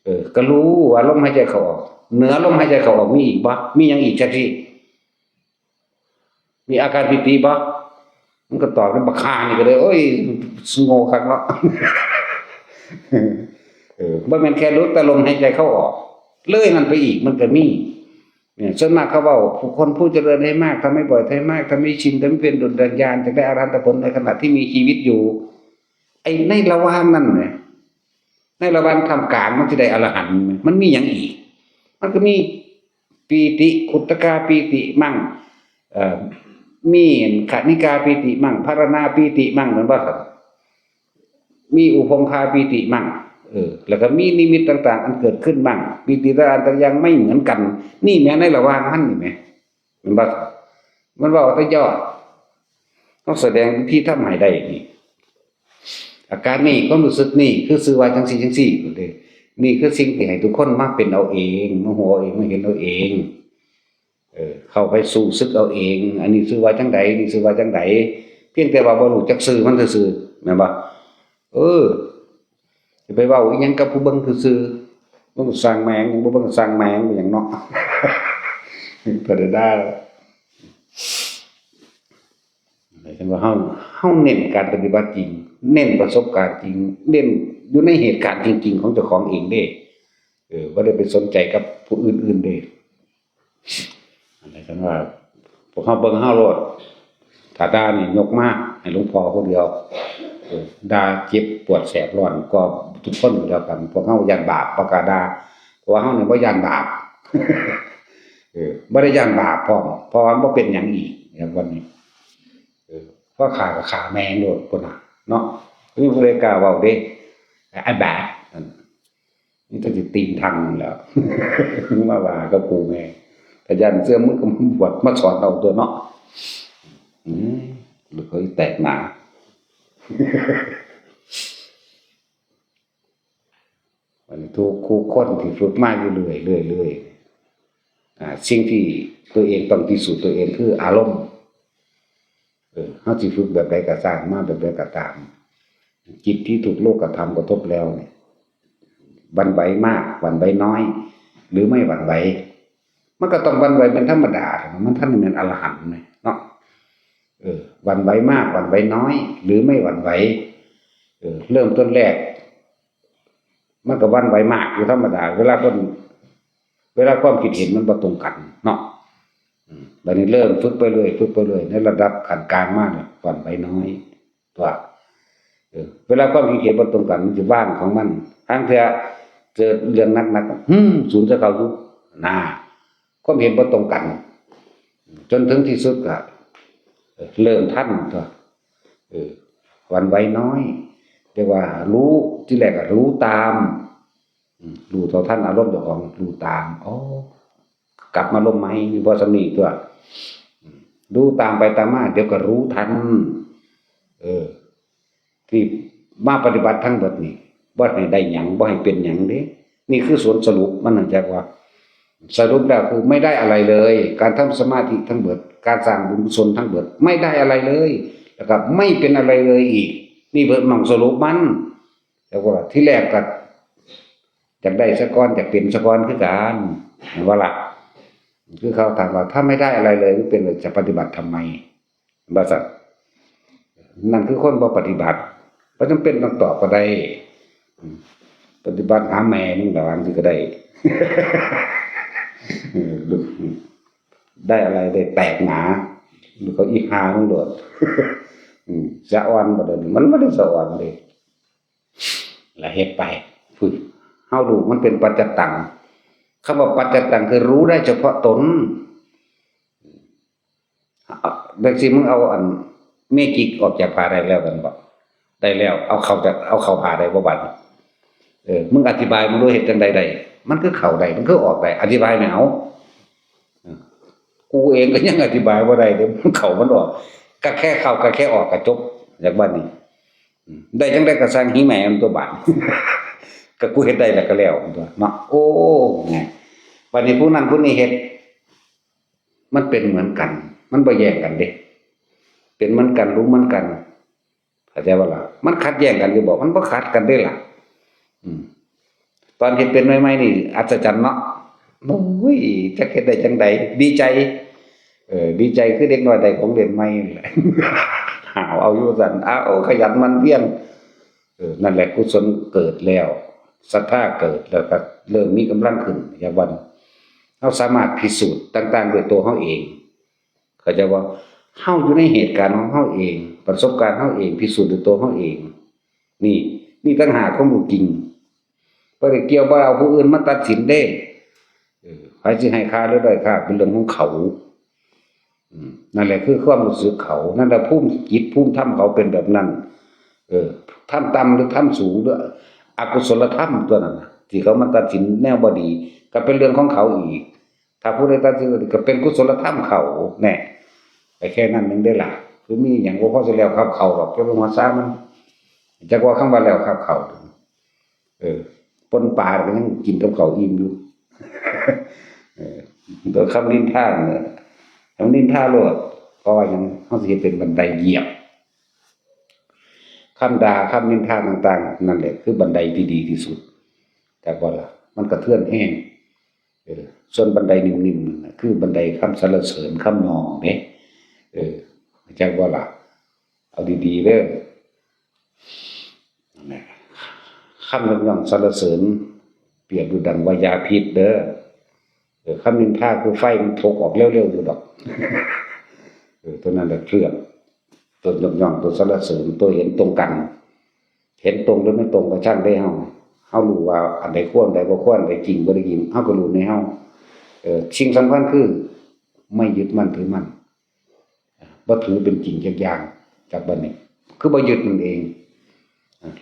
เออ ก็รู้ว่าลมหายใจเข้าออก เหนือลมหายใจเข้าออกมีอีกบ่ มีหยังอีกจักซี่ มีอาการปีติบ่ มันก็ตอบเป็นบักห่านี่ก็เลย โอ้ย โง่คักเนาะ เออ บ่แม่นแค่รู้แต่ลมหายใจเข้าออก เลยนั่นไปอีกมันก็มี เนี่ย ส่วนมากเขาเว้า ผู้คนผู้เจริญให้มาก ทำให้บ่อย ทำให้มาก ทำให้ชิน ทำให้เป็นดุจดังญาณ จะได้อรหันตผลในขณะที่มีชีวิตอยู่ ไอ้ในระหว่างนั้นเนี่ย ในระหว่างท่ามกลางมันสิได้อรหันต์ มันมีหยังอีก มันก็มีปีติ ขุตตกาปีติมั่ง เอ่อ มีขณิกาปีติมั่ง พรรณาปีติมั่ง แม่นบ่ครับ มีอุพงคาปีติมั่ง เออ แล้วก็มีนิมิตต่างๆ อันเกิดขึ้นมั่ง ปีติแต่ละอันแต่ละอย่างไม่เหมือนกัน นี่แหมในระหว่างมันนี่แหม แม่นบ่ครับ มันเว้าแต่ยอด ต้องแสดงวิธีทำให้ได้นี่ อาการนี่ ความรู้สึกนี่ คือชื่อว่าจังซี่จังซี่ นี่คือสิ่งที่ให้ทุกคนมาเป็นเอาเอง มาฮู้เอาเอง มาเห็นเอาเอง เออ เข้าไปสู่ศึกเอาเอง อันนี้ชื่อว่าจังใด นี่ชื่อว่าจังใด เพียงแต่ว่าบ่รู้จักชื่อมันซื่อๆ แม่นบ่ เออ จะไปเว้าอีหยังกับผู้เบิ่งซื่อๆ เบิ่งสร้างแม่ง บ่เบิ่งสร้างแม่ง เป็นหยังเนาะ เพิ่นได้ หมายถึงว่าเฮา เฮาเน้นการปฏิบัติจริง เน้นประสบการณ์จริง เน้นอยู่ในเหตุการณ์จริงๆ ของเจ้าของเองเด้ เออ บ่ได้ไปสนใจกับผู้อื่นๆ เด้ อันนี้ฉันว่า พวกเฮาเบิ่งเฮาโลด ถ้าด่านี่ยกมาให้หลวงพ่อผู้เดียว เออ ด่าเจ็บปวดแสบร้อนก็ทุกคนเดียวกัน พวกเฮาย้านบาป บ่กล้าด่า เพราะว่าเฮานี่บ่ย้านบาป เออ บ่ได้ย้านบาปพร้อม เพราะว่ามันบ่เป็นหยังอีก อย่างวันนี้ เออ พอฆ่าก็ฆ่าแม่งโลดพุ้นน่ะ เนาะ บ่มีผู้ใดกล้าเว้าเด้ ไอ้บาปนั่น นี่ต้องสิตีนทังแหล้ว มาว่ากับกูแม่ แต่ย้านเสื่อม มึงก็มาบวชมาสอนเอาตัวเนาะ อืม หรือเขาแตกหนา อันนี้ทุกคู่คนที่ฝึกมาอยู่เรื่อยๆเรื่อยๆ อ่า สิ่งที่ตัวเองต้องพิสูจน์ตัวเองคืออารมณ์ เออ เฮาสิฝึกแบบใดก็ซ่าง มาแบบใดก็ตาม จิตที่ถูกโลกธรรมกระทบแล้วเนี่ย หวั่นไหวมาก หวั่นไหวน้อย หรือไม่หวั่นไหว มันก็ต้องหวั่นไหวเป็นธรรมดา มันทันแม่นอรหันต์เนาะ เออ หวั่นไหวมาก หวั่นไหวน้อย หรือไม่หวั่นไหว เออ เริ่มต้นแรก มันก็หวั่นไหวมากอยู่ธรรมดา เวลาคน เวลาความคิดเห็นมันบ่ตรงกันเนาะ อืม บัดนี้เริ่มฝึกไปเรื่อย ฝึกไปเรื่อย ในระดับขั้นกลางมาเนี่ย หวั่นไหวน้อย ตัว เออ เวลาความคิดเห็นบ่ตรงกัน มันสิว่างของมัน ลางเทื่อเจอเรื่องหนักๆ หืม สูนใส่เขาอยู่ น่า ความเห็นบ่ตรงกัน จนถึงที่สุดก็ เออ เริ่มทันตัว เออ หวั่นไหวน้อย เรียกว่ารู้ ที่แรกก็รู้ตาม อืม รู้เท่าทันอารมณ์เจ้าของ รู้ตาม อ๋อ กลับมาลมใหม่ บ่ส่ำนี้ตัว อืม รู้ตามไปตามมา เดี๋ยวก็รู้ทัน เออ ที่มาปฏิบัติทั้งเบิดนี่ บ่ให้ได้หยัง บ่ให้เป็นหยังเด้ นี่คือสวนสรุปมัน หั้นจักว่า สรุปแล้วคือไม่ได้อะไรเลย การทำสมาธิทั้งเบิด การสร้างบุญกุศลทั้งเบิด ไม่ได้อะไรเลย แล้วก็ไม่เป็นอะไรเลยอีก นี่เบิดหม่องสรุปมัน แต่ว่าที่แรกก็อยากได้ซะก่อน อยากเป็นซะก่อนคือกัน เห็นบ่ล่ะ คือเขาถามว่า ถ้าไม่ได้อะไรเลย มันเป็นอะไร จะปฏิบัติทำไม ว่าซั่น นั่นคือคนบ่ปฏิบัติ บ่จำเป็นต้องตอบก็ได้ อืม ปฏิบัติหาแม่มึงล่ะ ว่าจั่งซี้ก็ได้ เออ ลูก ได้อะไร ได้แตกหนา ลูกเขาอีหามึงโลด อืม สะอ่อนบ่ได้ มันบ่ได้สะอ่อนเด้ ละเฮ็ดไป ฝึก เฮารู้มันเป็นปัจจตัง คำว่าปัจจตังคือรู้ได้เฉพาะตน เอ่อ จังซี่มึงเอาอันเมจิกออกจากผ้าได้แล้วกันบ่ ได้แล้ว เอาเข้าจาก เอาเข้าผ้าได้บ่บัดนี้ เออ มึงอธิบายมึงดูเฮ็ดจั่งใดได้ มันคือเข้าได้ มันคือออกได้ อธิบายแหน่เอา เออ กูเองก็ยังอธิบายบ่ได้เด้ มันเข้ามันออก ก็แค่เข้าก็แค่ออกก็จบ จากบัดนี้ อืม ได้จั่งใดก็ซ่าง หีแม่มันตัวบาด ก็กูเฮ็ดได้แล้วก็แล้วตัวเนาะ โอ้ ไง บัดนี้ผู้นั้นผู้นี้เฮ็ด มันเป็นเหมือนกัน มันบ่แย่งกันเด้ เป็นเหมือนกัน รู้เหมือนกัน เข้าใจบ่ล่ะ มันขัดแย้งกันอยู่บ่ มันบ่ขัดกันเด้ล่ะ อืม ตอนเฮ็ดเป็นใหม่ๆนี่อัศจรรย์เนาะ โอ้ย จักเฮ็ดได้จั่งใด ดีใจ เออ ดีใจคือเด็กน้อยได้ของเล่นใหม่นั่นแหละ หาวเอาอยู่ซั่น เอา ขยันหมั่นเพียร เออ นั่นแหละกุศลเกิดแล้ว ศรัทธาเกิดแล้วก็เริ่มมีกำลังขึ้น อย่างว่า เฮาสามารถพิสูจน์ต่างๆด้วยตัวเฮาเอง เข้าใจบ่ เฮาอยู่ในเหตุการณ์ของเฮาเอง ประสบการณ์เฮาเอง พิสูจน์ด้วยตัวเฮาเอง นี่ นี่ต่างหากความรู้จริง บ่ได้เกี่ยว บ่เอาผู้อื่นมาตัดสินเด้ เออ ไผสิให้ค่าหรือด้อยค่า เป็นเรื่องของเขา อืม นั่นแหละคือความรู้สึกเขา นั่นแหละภูมิจิตภูมิธรรมเขาเป็นแบบนั้น เออ ธรรมต่ำหรือธรรมสูงหรืออกุศลธรรมตัวนั้นน่ะ ที่เขามาตัดสินแนวบ่ดี ก็เป็นเรื่องของเขาอีก ถ้าผู้ใดตัดสินก็เป็นกุศลธรรมเขา แน่ ไปแค่นั้นหนึ่งได้ล่ะ คือมีหยังบ่พอสิแล้วครับเขาดอก จะไปหัวซามัน จักว่าคำว่าแล้วครับเขา เออ ป่นปลาก็ยังกินกับเขาอิ่มอยู่ เออ ตัวคำนินทาเนี่ย คำนินทาโลด เพราะว่าหยัง เฮาสิเฮ็ดเป็นบันไดเหยียบ คำด่า คำนินทาต่างๆ นั่นแหละคือบันไดที่ดีที่สุด แต่ว่าล่ะ มันกระเทือนแฮง เออ ส่วนบันไดนิ่มๆ นั่นน่ะ คือบันไดคำสรรเสริญ คำนองเด้ เออ จักบ่ล่ะ เอาดีๆ เด้อ นั่นแหละ คำยกย่องสรรเสริญ เปรียบดูดังว่ายาพิษเด้อ เออ คำนินทาคือไฟมันถกออกเร็วๆ อยู่ดอก เออ ตัวนั้นแหละเครื่อง ตัวยกย่อง ตัวสรรเสริญ ตัวเห็นตรงกัน เห็นตรงหรือไม่ตรงก็ช่างได้เฮา เฮารู้ว่าอันใดควร อันใดบ่ควร อันใดจริง บ่ได้จริง เฮาก็รู้ในเฮา เออ สิ่งสำคัญคือ ไม่ยึดมั่นถือมั่น บ่ถือเป็นจริงจักอย่าง จากบัดนี้ คือบ่ยึดมันเอง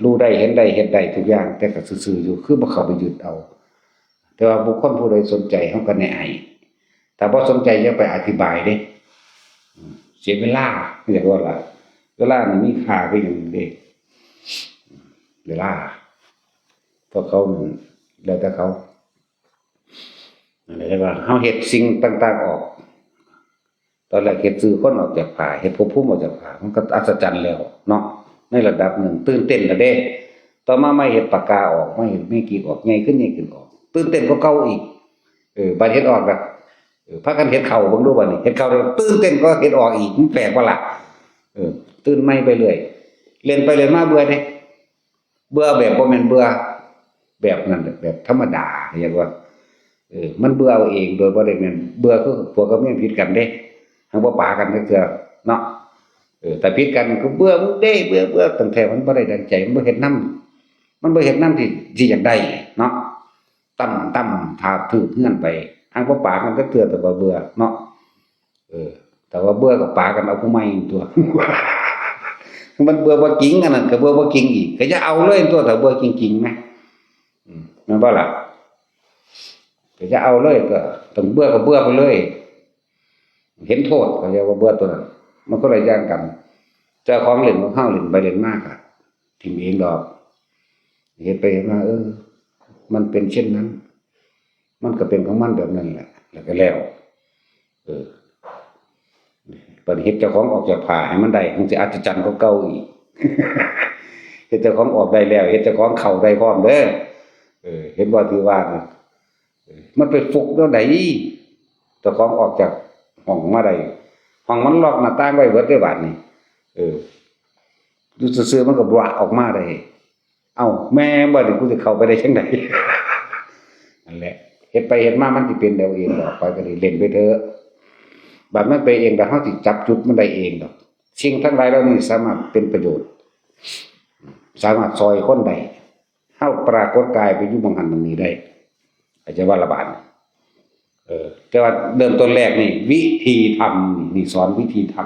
รู้ได้ เห็นได้ เฮ็ดได้ทุกอย่าง แต่ก็ซื่อๆ อยู่ คือบ่เข้าไปยึดเอา แต่ว่าบุคคลผู้ใดสนใจ เฮาก็แนะให้ ถ้าบ่สนใจอย่าไปอธิบายเด้ เสียเวลา เรียกว่าล่ะ เวลานี่มีค่าคือหยังเด้ เวลา พวกเขานั่นแล้วแต่เขา นั่นแหละว่าเฮาเฮ็ดสิ่งต่างๆออก ตอนแรกเฮ็ดชื่อคนออกจากผ้า เฮ็ดภพภูมิออกจากผ้า มันก็อัศจรรย์แล้วเนาะ ในระดับหนึ่ง ตื่นเต้นแล้วเด้ ต่อมามาเฮ็ดปากกาออก มาเฮ็ดเมจิกออก ใหญ่ขึ้น ใหญ่ขึ้นออก ตื่นเต้นกว่าเก่าอีก เออ บัดเฮ็ดออกละ เออ พากันเฮ็ดเข้าเบิ่งดูบัดนี้ เฮ็ดเข้าแล้วตื่นเต้นกว่าเฮ็ดออกอีก มันแปลกบ่ล่ะ เออ ตื่นใหม่ไปเรื่อย เล่นไปเล่นมาเบื่อเด้ เบื่อแบบบ่แม่นเบื่อแบบนั้น แบบธรรมดา เรียกว่า เออ มันเบื่อเอาเอง โดยบ่ได้แม่นเบื่อ คือผัวกับเมียผิดกันเด้ หักบ่ปากันจักเทื่อเนาะ เออ แต่ผิดกันก็เบื่อมึงเด้ เบื่อ เบื่อ ตั้งแต่มันบ่ได้ดังใจ มันบ่เฮ็ดนำ มันบ่เฮ็ดนำที่ ที่อยากได้เนาะ ตั้มตั้มทาบทืบเฮือนไป หักบ่ปากันจักเทื่อ แต่ว่าเบื่อเนาะ เออ แต่ว่าเบื่อก็ปากันเอาผู้ใหม่ตัว มันเบื่อบ่จริง อันนั้นก็เบื่อบ่จริงอีก ก็อย่าเอาเลยตัว ถ้าเบื่อจริงๆ นะ อืม แม่นบ่ล่ะ ก็อย่าเอาเลยตัว ต้องเบื่อก็เบื่อไปเลย เห็นโทษ เขาเรียกว่าเบื่อตัวนั้น มันคนละอย่างกัน เจ้าของเล่นของเฮาเล่นไปเล่นมาก็ถิ่มเองดอก เฮ็ดไปเฮ็ดมา เออ มันเป็นเช่นนั้น มันก็เป็นของมันแบบนั้นแหละ แล้วก็แล้ว เออ บัดนี้เฮ็ดเจ้าของออกจากผ้าให้มันได้ มันสิอัศจรรย์กว่าเก่าอีก เฮ็ดเจ้าของออกได้แล้ว เฮ็ดเจ้าของเข้าได้พร้อมเด้อ เออ เห็นบ่ที่ว่าน่ะ เออ มันไปฟุกแนวใด เจ้าของออกจากห้องมาได้ ห้องมันล็อกหน้าต่างไว้เบิดเด้บาดนี้ เออ อยู่ซื่อๆมันก็บวะออกมาได้ เอ้า แม่ บัดนี้กูสิเข้าไปได้จั่งใด นั่นแหละ เฮ็ดไปเฮ็ดมามันสิเป็นเอาเองดอก ข้อยก็เลยเล่นไปเถอะ บัดมันไปเอง บัดเฮาสิจับจุดมันได้เองดอก สิ่งทั้งหลายเหล่านี้สามารถเป็นประโยชน์ สามารถซ่อยคนได้ เฮาปรากฏกายไปอยู่หม่องหั้นหม่องนี้ได้ อาจจะว่าละบาด เออ แต่ว่าเริ่มต้นแรกนี่ วิธีทำ นี่สอนวิธีท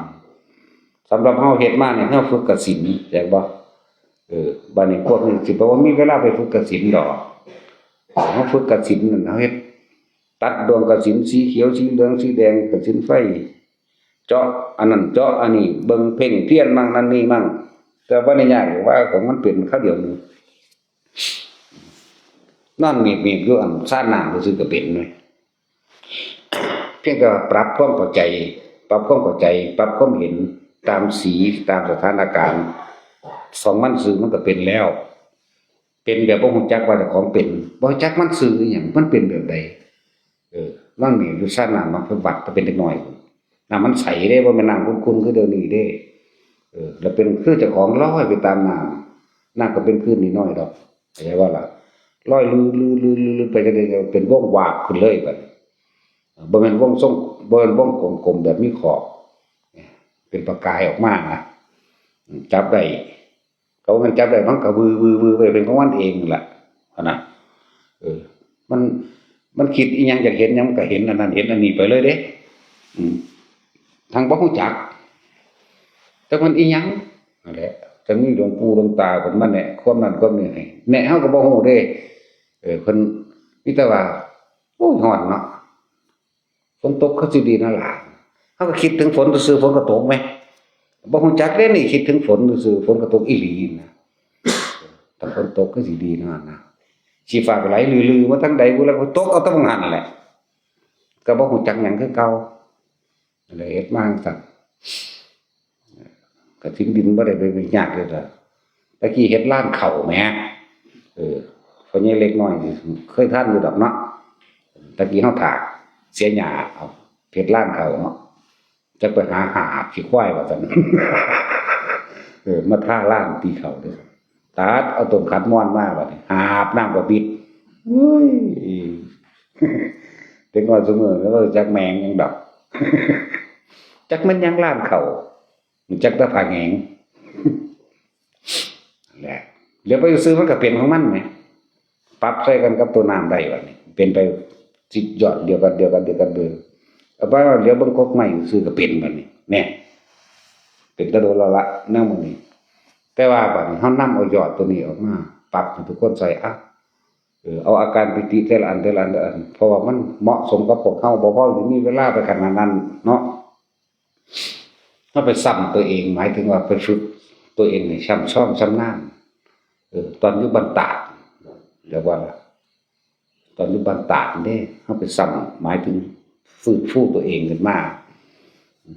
ำ สำหรับเฮาเฮ็ดมานี่ เฮาฝึกกสิณ เข้าใจบ่ เออ บัดนี้พวกนี้สิบ่ว่ามีเวลาไปฝึกกสิณดอก เฮาฝึกกสิณนั่น เฮาเฮ็ด ตัดดวงกสิณสีเขียว สีเหลือง สีแดง กสิณไฟ เจาะอันนั้น เจาะอันนี้ เบิ่งเพ่งเพี้ยนมั่งนั่นนี่มั่ง แต่บ่ได้ยากหรอก ว่าของมันเป็นคราวเดียวหนึ่ง นอนหมีบๆอยู่อันซาน้ำซื่อๆก็เป็นเว้ย เพียงแต่ว่าปรับความเข้าใจ ปรับความเข้าใจ ปรับความเห็นตามสี ตามสถานการณ์ของมันซื่อ มันก็เป็นแล้ว เป็นแบบบ่ฮู้จักว่าเจ้าของเป็น บ่ฮู้จักมันซื่ออีหยัง มันเป็นแบบใด เออ นอนหมีบอยู่ซาน้ำเนาะ ไปวัดแต่เป็นเด็กน้อย น้ำมันใสเด้ บ่แม่นน้ำขุ่นๆคือเดี๋ยวนี้เด้ เออ แล้วเป็นคือเจ้าของลอยไปตามน้ำ น้ำก็เป็นคลื่นน้อยๆดอก เข้าใจบ่ล่ะ ลอยลือๆๆๆไปจั่งใด๋ เป็นวงวาบขึ้นเลยบัดนี้ เออ บ่แม่นวงทรง บ่แม่นวงกลมๆแบบมีขอบ เป็นประกายออกมานะ อืม จับได้ ก็ว่ามันจับได้ มันก็วือๆๆไปเป็นของมันเองนั่นแหละ หั้นนะ เออ มัน มันคิดอีหยัง อยากเห็นหยัง มันก็เห็นอันนั้น เห็นอันนี้ไปเลยเด้ อืม ทั้งบ่ฮู้จัก แต่มันอีหยัง นั่นแหละ จะมีหลวงปู่หลวงตาเพิ่นมาแนะ ความนั้นความนี้ให้ แนะเฮาก็บ่ฮู้เด้ เออ เพิ่นมีแต่ว่า โอ้ย ฮ้อนเนาะ ฝนตกคือสิดีเนาะหลาน เฮาก็คิดถึงฝนซื่อๆ ฝนก็ตกแหม บ่ฮู้จักเด้นี่ คิดถึงฝนซื่อๆ ฝนก็ตกอีหลีนะ แต่ฝนตกคือสิดีเนาะนะ สิฟ้าก็ไหลลือๆ มาทางใด๋บุ แล้วก็ตกเอาแต่หม่องหั้นแหละ ก็บ่ฮู้จักหยังคือเก่า เลยเฮ็ดมาจั่งซั้น กฐินดินบ่ได้ไปยากเลยล่ะ ตะกี้เฮ็ดลานข้าวแหม เออ พ่อใหญ่เล็กน้อยนี่เคยทันอยู่ดอกเนาะ ตะกี้เฮาถากเสียหญ้า เอาเฮ็ดลานข้าวเนาะ จักไปหาหาบขี้ควายว่าซั่น เออ มาทาลานตีข้าวเด้อ ตัดเอาต้นขัดมอนมาบัดนี้ หาบน้ำก็บิด อุ้ย เด็กน้อยซุมื้อนี้บ่รู้จักแมงหยังดอก จักแม่นหยังลานข้าว รู้จักแต่ผาแหง แหละ เหลียวไปซื่อมันก็เป็นของมันแหม ปรับใส่กันกับตัวน้ำได้บัดนี้ เป็นไปสิยอดเดียวกัน เดียวกัน เดียวกันเด้อ เอาไปว่าเหลียวเบิ่งกกไม้ซื่อก็เป็นบัดนี้ แหน่ เป็นตาโดนแล้วละ แนวหมู่นี้ แต่ว่าบัดนี้เฮานำเอายอดตัวนี้ออกมา ปรับให้ทุกคนใส่ อ่ะ เออ เอาอาการปีติแต่ละอัน แต่ละอัน แต่ละอัน เพราะว่ามันเหมาะสมกับพวกเฮา บ่พอสิมีเวลาไปขนาดนั้นเนาะ เฮาไปซ้ำตัวเอง หมายถึงว่าไปฝึกตัวเองให้ช่ำชองชำนาญ เออ ตอนอยู่บ้านตาด เรียกว่าล่ะ ตอนอยู่บ้านตาดเด้ เฮาไปซ้ำ หมายถึงฟื้นฟูตัวเองขึ้นมา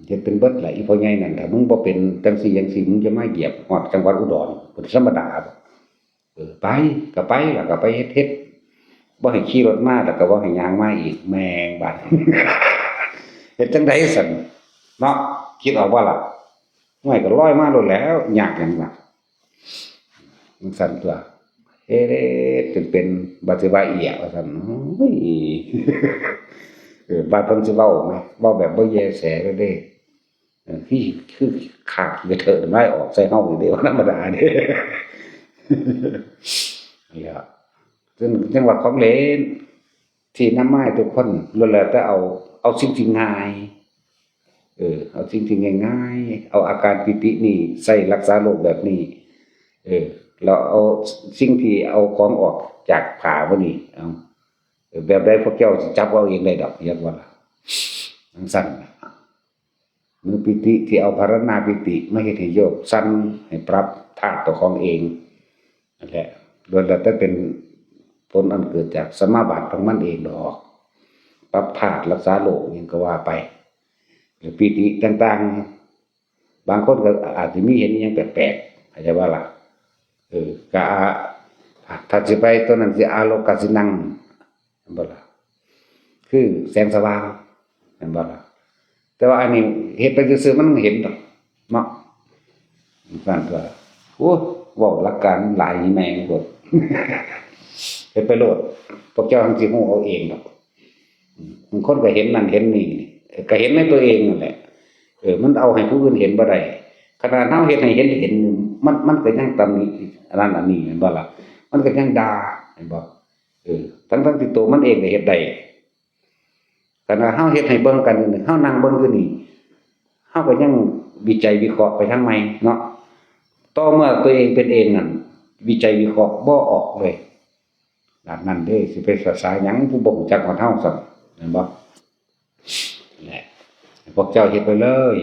เฮ็ดเป็นเบิดแหละ อีพ่อใหญ่นั่น ถ้ามึงบ่เป็นจั่งซี้จั่งซี้ มึงจะมาเหยียบฮอดจังหวัดอุดร เป็นธรรมดา เออ ไป ก็ไปล่ะ ก็ไปเฮ็ด เฮ็ด บ่ให้ขี่รถมา แล้วก็บ่ให้ย่างมาอีก แม่งบาด เฮ็ดจั่งใด๋ซั่น เนาะ คิดออกบ่ล่ะ ห่วย ก็ลอยมาโลดแหล้ว ยากหยังล่ะ จั่งซั้นตั่ว เฮ็ดจนเป็น บัดสิว่าเอี้ย ว่าซั่น โอ้ย เออ บาดเพิ่นสิเว้าแหม เว้าแบบบ่แยแสเลยเด้ เออ คือ คือขากขี้กระเถิดน้ำลายออกใส่เฮาอยู่เด้ บ่ธรรมดาเด้ นั่นแหละ ซึ่งจั่งว่าของเล่น ที่นำมาให้ทุกคนล้วนแล้วแต่เอา เอาสิ่งที่ง่าย เออ เอาสิ่งที่ง่ายๆ เอาอาการปีตินี่ใส่รักษาโรคแบบนี้ เออ แล้วเอาสิ่งที่เอาของออกจากผ้าพวกนี้ เอา เออ แบบใดพวกเจ้าสิจับเอาเองได้ดอก เรียกว่าล่ะ จั่งซั้นน่ะ มือปีติที่เอาพารณาปีติมาเฮ็ดให้โยกสั่น ให้ปรับธาตุเจ้าของเอง นั่นแหละ ล้วนแล้วแต่เป็นผลอันเกิดจากสมาบัติของมันเองดอก ปรับธาตุรักษาโรคอิหยังก็ว่าไป หรือปีติต่างๆ บางคนก็อาจสิมีเห็นอิหยังแปลกๆ เข้าใจบ่ล่ะ เออ ก็อา ถ้าสิไปตัวนั้นสิอาโลกาสินัง แม่นบ่ล่ะ คือแสงสว่าง แม่นบ่ล่ะ แต่ว่าอันนี้เฮ็ดไปซื่อๆ มันบ่เห็นดอกเนาะ ซั่นตัว โอ้ เว้าหลักการหลายแม่งโลด เฮ็ดไปโลด พวกเจ้าจั่งสิฮู้เอาเองดอก บางคนก็เห็นนั่นเห็นนี่ ก็เห็นในตัวเองนั่นแหละ เออ มันเอาให้ผู้อื่นเห็นบ่ได้ ขนาดเฮาเฮ็ดให้เห็น เห็น มัน มันก็ยังตำหนิอันนั้นอันนี้ แม่นบ่ล่ะ มันก็ยังด่า แม่นบ่ เออ ทั้งๆ ที่ตัวมันเองก็เฮ็ดได้ ขนาดเฮาเฮ็ดให้เบิ่งกันอยู่นี่ เฮานั่งเบิ่งอยู่นี่ เฮาก็ยังวิจัยวิเคราะห์ไปทางใหม่เนาะ ต่อเมื่อตัวเองเป็นเองนั่น วิจัยวิเคราะห์บ่ออกเลย ดังนั้นเด้ สิไปสาสาหยังผู้บ่รู้จักฮอดเฮาซ้ำ แม่นบ่ แหละ พวกเจ้าเฮ็ดไปเลย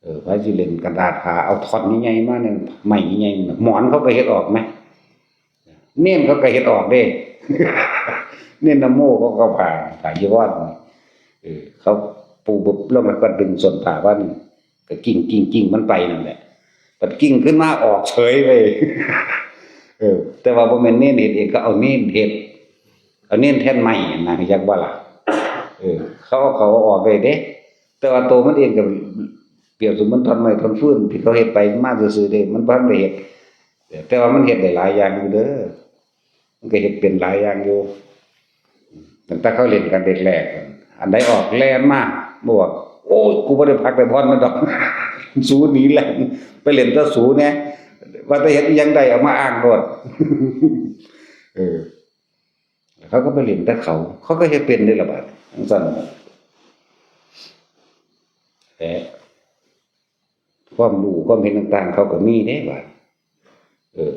เออ ไผสิเล่นกระดาษผ้า เอาท่อนใหญ่ๆ มาเนี่ย ไม้ใหญ่ๆ หมอนเขาก็เฮ็ดออกไหม เณรเขาก็เฮ็ดออกเด้ เณรนะโมเขาก็ผ่า ผ่าจีวร เออ เขาปูบึบลงแล้วก็ดึงส้นผ้าว่านี่ ก็กิ่ง กิ่ง กิ่งมันไปนั่นแหละ บัดกิ่งขึ้นมาออกเฉยเลย เออ แต่ว่าบ่แม่นเณรเฮ็ดเอง ก็เอาเณรเฮ็ด เอาเณรแทนไม้นะ จักบ่ล่ะ เออ เขาเอาเขาออกได้เด้ แต่ว่าตัวมันเองก็เปรียบเสมือนท่อนไม้ท่อนฟืนที่เขาเฮ็ดไปมาซื่อๆเด้ มันบ่ทันได้เฮ็ด แต่ว่ามันเฮ็ดได้หลายอย่างอยู่เด้อ มันก็เฮ็ดเป็นหลายอย่างอยู่ ตั้งแต่เขาเล่นกันแรกๆ อันใดออกแล่นมา บอกว่า "โอ้ย กูบ่ได้พักได้ผ่อนมันดอก สูหนีแล่น ไปเล่นแต่สูแหน่ ว่าแต่เฮ็ดอิหยังได้เอามาอ้างโลด" เออ เขาก็ไปเล่นแต่เขา เขาก็เฮ็ดเป็นเด้ล่ะบาด จั่งซั้นน่ะ แต่ความรู้ความเห็นต่างๆ เขาก็มีเด้บาด เออ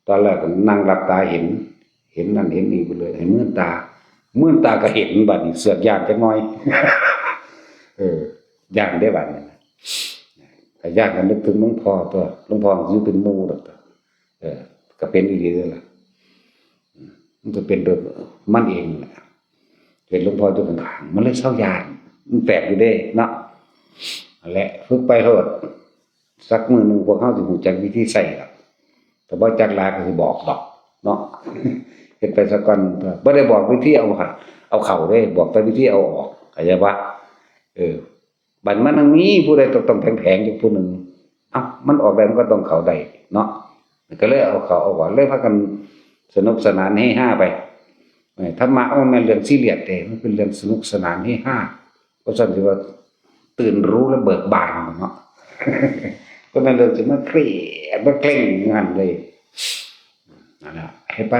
ตอนแรกก็นั่งหลับตาเห็น เห็นนั่นเห็นนี่ไปเลย ให้มืนตา มืนตาก็เห็น บาดนี้เสือกย้านจักหน่อย เออ ย้านเด้บาดนี้ ถ้าย้านก็นึกถึงหลวงพ่อตั๊ว หลวงพ่ออยู่เป็นหมู่ดอกตั๊ว เออ ก็เป็นอีหลีเด้ล่ะ มันก็เป็นโดยมันเองแหละ เห็นหลวงพ่ออยู่ข้างๆ มันเลยเซาย้าน มันแปลกอยู่เด้เนาะ นั่นแหละ ฝึกไปโลด สักมื้อหนึ่งพวกเฮาสิรู้จักวิธีใช้ล่ะ แต่บ่จักหลายก็สิบอกดอกเนาะ เฮ็ดไปซะก่อน บ่ได้บอกวิธีเอา เอาเข้าเด้ บอกแต่วิธีเอาออก เข้าใจบ่ เออ บัดมันมีผู้ใดต้อง ต้องแผงๆ อยู่ผู้หนึ่ง เอ้า มันออกได้มันก็ต้องเข้าได้เนาะ ก็เลยเอาเข้าเอาออก เลยพากันสนุกสนานเฮฮาไป เออ ธรรมะมันแม่นเรื่องซีเรียสเด้ มันเป็นเรื่องสนุกสนานเฮฮา เพราะฉะนั้นถือว่าตื่นรู้และเบิกบานเนาะ ก็แม่นเรื่องสิมาเครียดมาเคร่งงานเลย นั่นแหละ เฮ็ดไป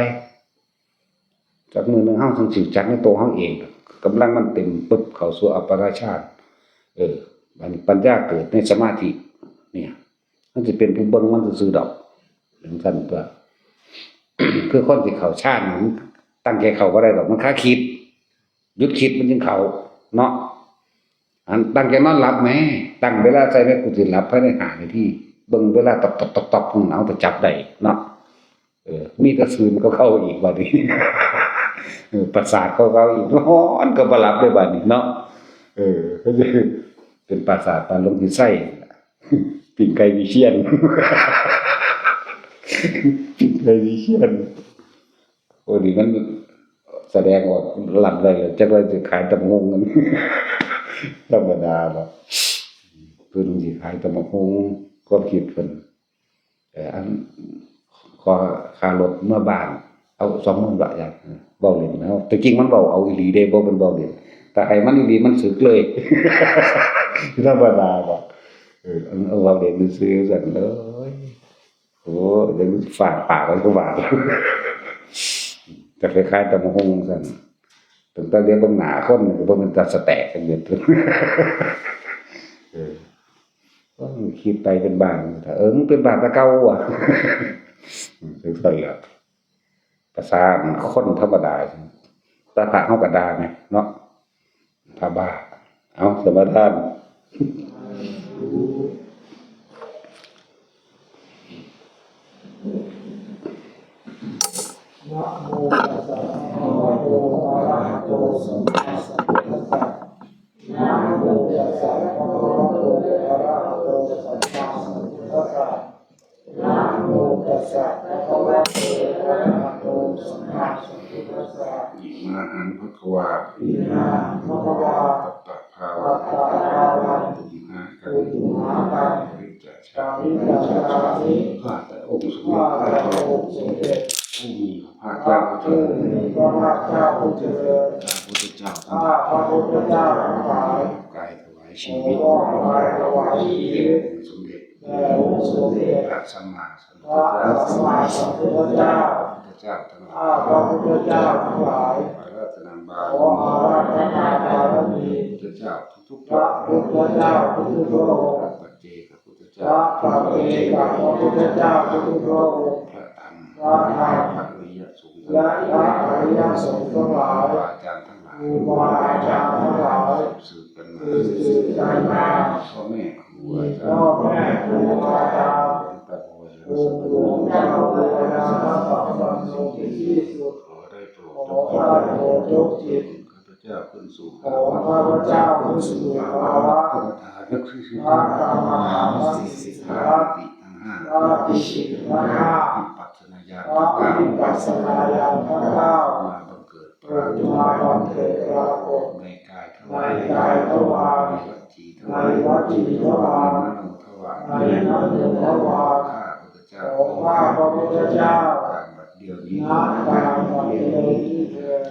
จักมื้อหนึ่งเฮาจั่งสิจักในตัวเฮาเอง กำลังมันเต็มปุ๊บเข้าสู่อัปปนาฌาน เออ บัดนี้ปัญญาเกิดในสมาธิ เนี่ย มันสิเป็นผู้เบิ่งมันซื่อๆดอก จั่งซั้นตั๊ว คือคนที่เข้าฌานมันตั้งใจเข้าบ่ได้ดอก มันคาคิด หยุดคิดมันจึงเข้า เนาะ อันตั้งใจนอนหลับแหม ตั้งเวลาใส่แหม กูสิหลับภายในห้านาที เบิ่งเวลาตอกๆๆๆ เอาแต่จับได้เนาะ เออ มีแต่ซื่นกว่าเก่าอีกบัดนี้ เออ ประสาทกว่าเก่าอีก นอนก็บ่หลับเลยบัดนี้เนาะ เออ เป็นประสาทปานหลวงพี่ไส้ ปิ้งไก่วิเชียร ปิ้งไก่วิเชียร โอ้ นี่มันแสดงออกลัดไว้เลย จักว่าสิขายตำบักหุ่งกัน ธรรมดาเนาะ เพิ่นสิขายตำบักหุ่ง ความคิดเพิ่น เอ่อ อัน ขอค่ารถเมือบ้าน เอาสองหมื่นบาท อย่าง เว้าเล่นนะ แต่จริงมันเว้าเอาอีหลีเด้ บ่เป็นเว้าเล่น แต่ให้มันอีหลีมันสึกเลย ธรรมดาบ่ เออ เอาเว้าเล่นซื่อๆ ซั่นเลย โอ้ เดี๋ยวมันฝาดปากไว้ก็บาด แต่คล้ายๆ ตำบักหุ่งซั่น ตั้งแต่เรียกเบิ่งหน้าคนก็บ่แม่นตาสะแตกกันอยู่ เออ โอ้ย คิดไปเป็นบ้า เออ มึงเป็นบ้าแต่เก่าว่ะ อืม จั่งซั่นแหละ ภาษาคนธรรมดา แต่พระเฮาก็ด่าไงเนาะ พระบ้า เอา สมาทาน นะโมตัสสะภะคะวะโตอะระหะโตสัมมาสัมพุทธัสสะ นะโมตัสสะภะคะวะโตอะระหะโตสัมมาสัมพุทธัสสะ นะโมตัสสะภะคะวะโตอะระหะโตสัมมาสัมพุทธัสสะ อิมาหังภะคะวา อิมาหังภะคะวา ตัตตะภาวัง ตัตตะภาวัง ตุมหากัง ตุมหากัง ปะริจจามิ ปะริจจามิ ข้าแต่องค์สมเด็จ ข้าแต่องค์สมเด็จ ผู้มีพระภาคเจ้าผู้เจริญ ผู้มีพระภาคเจ้าผู้เจริญ ข้าพระพุทธเจ้าทั้งหลาย ข้าพระพุทธเจ้าทั้งหลาย ขอกราบถวายชีวิต ขอกราบถวายชีวิต แด่องค์สมเด็จ แด่องค์สมเด็จ พระสัมมาสัมพุทธเจ้า พระสัมมาสัมพุทธเจ้า พุทธเจ้าทั้งหลาย ข้าพระพุทธเจ้าทั้งหลาย ขออาราธนาบารมี ขออาราธนาบารมี พุทธเจ้าทุกๆพระองค์ พระพุทธเจ้าทุกๆพระองค์ พระปัจเจกพุทธเจ้า พระปัจเจกพุทธเจ้าทุกๆพระองค์ พระธรรม พระธรรม พระอริยสงฆ์ และพระอริยสงฆ์ทั้งหลาย ครูบาอาจารย์ทั้งหลาย ครูบาอาจารย์ทั้งหลาย สืบกันมา สืบกันมา พ่อแม่ครูอาจารย์ พ่อแม่ครูอาจารย์ หลวงตาบัว องค์หลวงตาบัว ขอได้โปรดยกจิต ข้าพเจ้าขึ้นสู่ ขอข้าพเจ้าขึ้นสู่ภาวะ พระกรรมฐานสี่สิบห้า พระกรรมฐานสี่สิบห้า ปีทั้งห้า พระปีทั้งห้า วิปัสสนาญาณ พระวิปัสสนาญาณทั้งเก้า มาบังเกิดปรากฏ มาบังเกิดปรากฏ ในกายทวาร ในกายทวาร ในวจีทวาร ในวจีทวาร ในมโนทวาร ในมโนทวาร ข้าพเจ้า ขอข้าพระพุทธเจ้า ณ บัดเดี๋ยวนี้ ณ บัดเดี๋ยวนี้เถิด